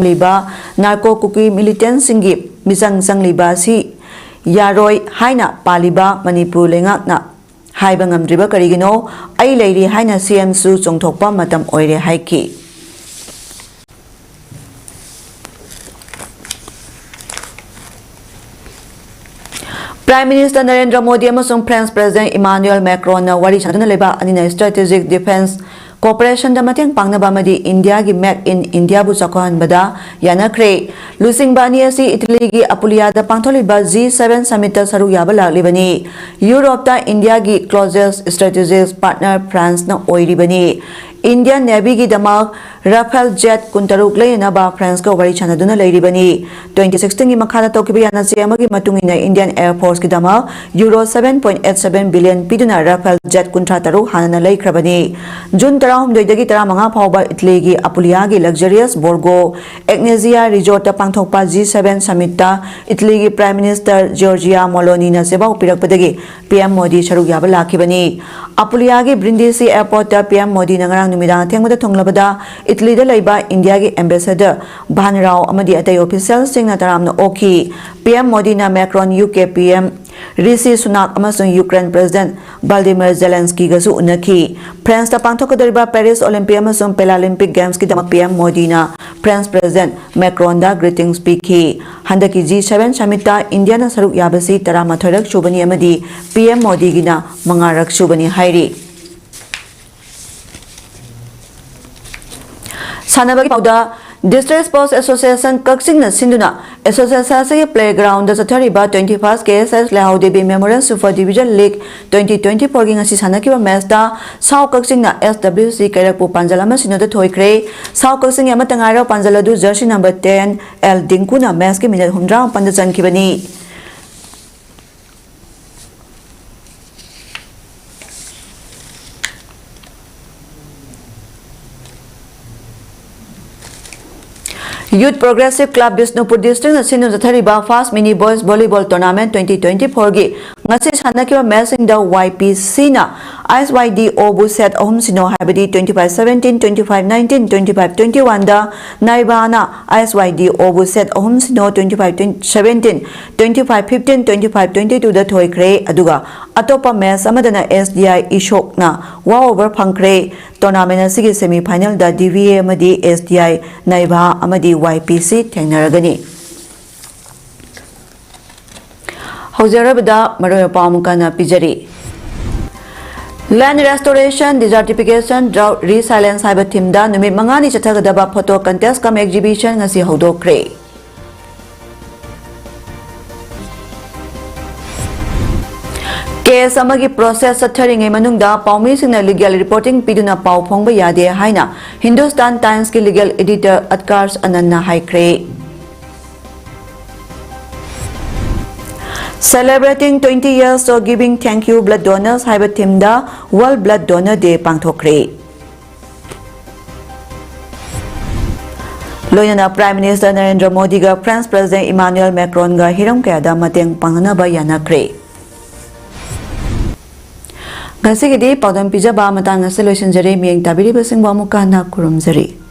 ꯂꯤꯕ ꯅꯥꯔꯀꯣ ꯀꯨꯀꯤ ꯃꯤꯂꯤꯇꯦꯟꯁꯤꯡꯒꯤ ꯃꯤꯆꯪ ꯆꯪꯂꯤꯕ ꯑꯁꯤ ꯌꯥꯔꯣꯏ ꯍꯥꯏꯅ ꯄꯥꯜꯂꯤꯕ ꯃꯅꯤꯄꯨꯔ ꯂꯩꯉꯥꯛꯅ ꯍꯥꯏꯕ ꯉꯝꯗ꯭ꯔꯤꯕ ꯀꯔꯤꯒꯤꯅꯣ? ꯑꯩ ꯂꯩꯔꯤ ꯍꯥꯏꯅ CMꯁꯨ ꯆꯣꯡꯊꯣꯛꯄ ꯃꯇꯝ ꯑꯣꯏꯔꯦ ꯍꯥꯏꯈꯤ꯫ Prime Minister ꯅꯔꯦꯟꯗ꯭ꯔ ꯃꯣꯗꯤ ꯑꯃꯁꯨꯡ French President Emmanuel Macronꯅ ꯋꯥꯔꯤ ꯁꯥꯅꯗꯨꯅ ꯂꯩꯕ ꯑꯅꯤꯅ strategic defence cooperationꯗ ꯃꯇꯦꯡ ꯄꯥꯡꯅꯕ ꯑꯃꯗꯤ ꯏꯟꯗꯤꯌꯥꯒꯤ Make in Indiaꯕꯨ ꯆꯥꯎꯈꯠꯍꯟꯕꯗ ꯌꯥꯅꯈ꯭ꯔꯦ꯫ ꯂꯨꯆꯤꯡꯕ ꯑꯅꯤ ꯑꯁꯤ ꯏꯇꯂꯤꯒꯤ ꯑꯄꯨꯂꯤꯌꯥꯗ ꯄꯥꯡꯊꯣꯛꯂꯤꯕ G seven summitꯇ ꯁꯔꯨꯛ ꯌꯥꯕ ꯂꯥꯛꯂꯤꯕꯅꯤ꯫ ꯌꯨꯔꯣꯞꯇ ꯏꯟꯗꯤꯌꯥꯒꯤ closest strategic partner Franceꯅ ꯑꯣꯏꯔꯤꯕꯅꯤ꯫ Indian Navyꯒꯤꯗꯃꯛ Rafale jet ꯀꯨꯟꯇꯔꯨꯛ ꯂꯩꯅꯅꯕ Franceꯀ ꯋꯥꯔꯤ ꯁꯥꯅꯗꯨꯅ ꯂꯩꯔꯤꯕꯅꯤ꯫ Twenty sixteenꯒꯤ ꯃꯈꯥꯗ ꯇꯧꯈꯤꯕ ꯌꯥꯅꯆꯦ ꯑꯃꯒꯤ ꯃꯇꯨꯡ ꯏꯟꯅ Indian Air Forceꯀꯤꯗꯃꯛ Euro seven point eight seven billion ꯄꯤꯗꯨꯅ Rafale jet ꯀꯨꯟꯊ꯭ꯔꯥ ꯇꯔꯨꯛ ꯍꯥꯟꯅꯅ ꯂꯩꯈ꯭ꯔꯕꯅꯤ꯫ ꯖꯨꯟ ꯇꯔꯥꯍꯨꯝꯗꯣꯏꯗꯒꯤ ꯇꯔꯥꯃꯉꯥ ꯐꯥꯎꯕ ꯏꯇꯂꯤꯒꯤ ꯑꯄꯨꯂꯤꯌꯥꯒꯤ luxurious Borgo Egnatia resortꯇ ꯄꯥꯡꯊꯣꯛꯄ G seven summitꯇ ꯏꯇꯂꯤꯒꯤ Prime Minister Giorgia Meloniꯅ ꯆꯦꯕꯥꯎ ꯄꯤꯔꯛꯄꯗꯒꯤ PM Modi ꯁꯔꯨꯛ ꯌꯥꯕ ꯂꯥꯛꯈꯤꯕꯅꯤ꯫ ꯑꯄꯨꯂꯤꯌꯥꯒꯤ Brindisi Airportꯇ PM ꯃꯣꯗꯤꯅ ꯉꯔꯥꯡ ꯅꯨꯃꯤꯗꯥꯡ ꯑꯊꯦꯡꯕꯗ ꯊꯨꯡꯂꯕꯗ ꯏꯇꯂꯤꯗ ꯂꯩꯕ ꯏꯟꯗꯤꯌꯥꯒꯤ ambassador ꯚꯥꯟ ꯔꯥꯎ ꯑꯃꯗꯤ ꯑꯇꯩ officialꯁꯤꯡꯅ ꯇꯔꯥꯝꯅ ꯑꯣꯛꯈꯤ꯫ PM ꯃꯣꯗꯤꯅ Macron, UK PM ꯔꯤꯁꯤ ꯁꯨꯅꯥꯛ ꯑꯃꯁꯨꯡ ꯌꯨꯀ꯭ꯔꯦꯟ ꯄ꯭ꯔꯦꯁꯤꯗꯦꯟꯠ ꯚꯥꯜꯗꯤꯃꯤꯔ ꯖꯦꯂꯦꯟꯁꯀꯤꯒꯁꯨ ꯎꯅꯈꯤ꯫ ꯐ꯭ꯔꯦꯟꯁꯇ ꯄꯥꯡꯊꯣꯛꯀꯗꯧꯔꯤꯕ ꯄꯦꯔꯤꯁ ꯑꯣꯂꯤꯝꯄꯤꯛ ꯑꯃꯁꯨꯡ ꯄꯦꯔꯥꯂꯤꯝꯄꯤꯛ ꯒꯦꯝꯁꯀꯤꯗꯃꯛ ꯄꯤ ꯑꯦꯝ ꯃꯣꯗꯤꯅ ꯐ꯭ꯔꯦꯟꯁ ꯄ꯭ꯔꯦꯁꯤꯗꯦꯟꯠ ꯃꯦꯀ꯭ꯔꯣꯟꯗ ꯒ꯭ꯔꯤꯇꯤꯡꯁ ꯄꯤꯈꯤ꯫ ꯍꯟꯗꯛꯀꯤ ꯖꯤ ꯁꯚꯦꯟ ꯁꯝꯃꯤꯠꯇ ꯏꯟꯗꯤꯌꯥꯅ ꯁꯔꯨꯛ ꯌꯥꯕꯁꯤ ꯇꯔꯥꯃꯥꯊꯣꯏꯔꯛ ꯁꯨꯕꯅꯤ ꯑꯃꯗꯤ ꯄꯤ ꯑꯦꯝ ꯃꯣꯗꯤꯒꯤꯅ ꯃꯉꯥꯔꯛ ꯁꯨꯕꯅꯤ ꯍꯥꯏꯔꯤ꯫ ꯁꯥꯟꯅꯕꯒꯤ ꯄꯥꯎꯗ, District Sports Association ꯀꯛꯆꯤꯡꯅ ꯁꯤꯟꯗꯨꯅ ꯑꯦꯁꯣꯁꯤꯌꯦꯁꯟ ꯑꯁꯤꯒꯤ ꯄ꯭ꯂꯦꯒ꯭ꯔꯥꯎꯟꯗ ꯆꯠꯊꯔꯤꯕ twenty first K S S ꯂꯩꯍꯥꯎꯗꯦꯕꯤ Memorial Super Division League twenty twenty fourꯒꯤ ꯉꯁꯤ ꯁꯥꯟꯅꯈꯤꯕ ꯃꯦꯆꯇ ꯁꯥꯎ ꯀꯛꯆꯤꯡꯅ S W C ꯀꯩꯔꯛꯄꯨ ꯄꯥꯟꯖꯜ ꯑꯃ ꯁꯤꯅꯣꯗ ꯊꯣꯏꯈ꯭ꯔꯦ꯫ ꯁꯥꯎ ꯀꯛꯆꯤꯡꯒꯤ ꯑꯃꯠꯇ ꯉꯥꯏꯔꯕ ꯄꯥꯟꯖꯜ ꯑꯗꯨ ꯖꯔꯁꯤ number ten L ꯗꯤꯡꯀꯨꯅ ꯃꯦꯆꯀꯤ ꯃꯤꯅꯠ ꯍꯨꯝꯗ꯭ꯔꯥ ꯃꯥꯄꯟꯗ ꯆꯟꯈꯤꯕꯅꯤ꯫ Youth Progressive Club ꯕꯤꯁꯅꯨꯄꯨꯔ ꯗꯤꯁꯇ꯭ꯔꯤꯛꯅ ꯁꯤꯟꯗꯨꯅ ꯆꯠꯊꯔꯤꯕ First Mini Boys Volleyball Tournament twenty twenty fourꯒꯤ ꯉꯁꯤ ꯁꯥꯟꯅꯈꯤꯕ ꯃꯦꯆꯁꯤꯡꯗ Y P Cꯅ S Y D Oꯕꯨ ꯁꯦꯠ ꯑꯍꯨꯝ ꯁꯤꯅꯣ ꯍꯥꯏꯕꯗꯤ twenty five seventeen, twenty five nineteen, twenty five twenty oneꯗ ꯅꯥꯏꯕꯥꯅ S Y D Oꯕꯨ ꯁꯦꯠ ꯑꯍꯨꯝ ꯁꯤꯅꯣ, twenty five seventeen, twenty five fifteen, twenty five twenty twoꯗ ꯊꯣꯏꯈ꯭ꯔꯦ꯫ ꯑꯗꯨꯒ ꯑꯇꯣꯞꯄ ꯃꯦꯆ ꯑꯃꯗꯅ S D I ꯏꯁꯣꯛꯅ walk over ꯐꯪꯈ꯭ꯔꯦ꯫ Tournament ꯑꯁꯤꯒꯤ semi finalꯗ D V A ꯑꯃꯗꯤ S D I ꯅꯥꯏꯕꯥ ꯑꯃꯗꯤ Y P C ꯊꯦꯡꯅꯔꯒꯅꯤ꯫ ꯍꯧꯖꯔꯕꯗ ꯃꯔꯨꯑꯣꯏꯕ ꯄꯥꯎ ꯑꯃꯨꯛ ꯍꯟꯅ ꯄꯤꯖꯔꯤ꯫ Land Restoration, Desertification, Drought Resilience ꯍꯥꯏꯕ themeꯗ ꯅꯨꯃꯤꯠ ꯃꯉꯥꯅꯤ ꯆꯠꯊꯒꯗꯕ photo contest cum exhibition ꯉꯁꯤ ꯍꯧꯗꯣꯛꯈ꯭ꯔꯦ꯫ Case ꯑꯃꯒꯤ process ꯆꯠꯊꯔꯤꯉꯩ ꯃꯅꯨꯡꯗ ꯄꯥꯎꯃꯤꯁꯤꯡꯅ legal reporting ꯄꯤꯗꯨꯅ ꯄꯥꯎ ꯐꯣꯡꯕ ꯌꯥꯗꯦ ꯍꯥꯏꯅ Hindustan Timesꯀꯤ legal editor ꯑꯠꯀꯥꯔꯁ ꯑꯅꯟꯅ ꯍꯥꯏꯈ꯭ꯔꯦ꯫ Celebrating twenty years of giving, thank you blood donors ꯍꯥꯏꯕ themeꯗ World Blood Donor Day ꯄꯥꯡꯊꯣꯛꯈ꯭ꯔꯦ꯫ ꯂꯣꯏꯅꯅ Prime Minister Narendra ꯃꯣꯗꯤꯒ French President Emmanuel Macronꯒ ꯍꯤꯔꯝ ꯀꯌꯥꯗ ꯃꯇꯦꯡ ꯄꯥꯡꯅꯅꯕ ꯌꯥꯅꯈ꯭ꯔꯦ꯫ ꯉꯁꯤꯒꯤꯗꯤ ꯄꯥꯎꯗꯝ ꯄꯤꯖꯕ ꯃꯇꯥꯡ ꯑꯁꯤꯗ ꯂꯣꯏꯁꯤꯟꯖꯔꯦ꯫ ꯃꯤꯠꯌꯦꯡ ꯇꯥꯕꯤꯔꯤꯕꯁꯤꯡꯕꯨ ꯑꯃꯨꯛꯀ ꯍꯟꯅ ꯈꯨꯔꯨꯝꯖꯔꯤ꯫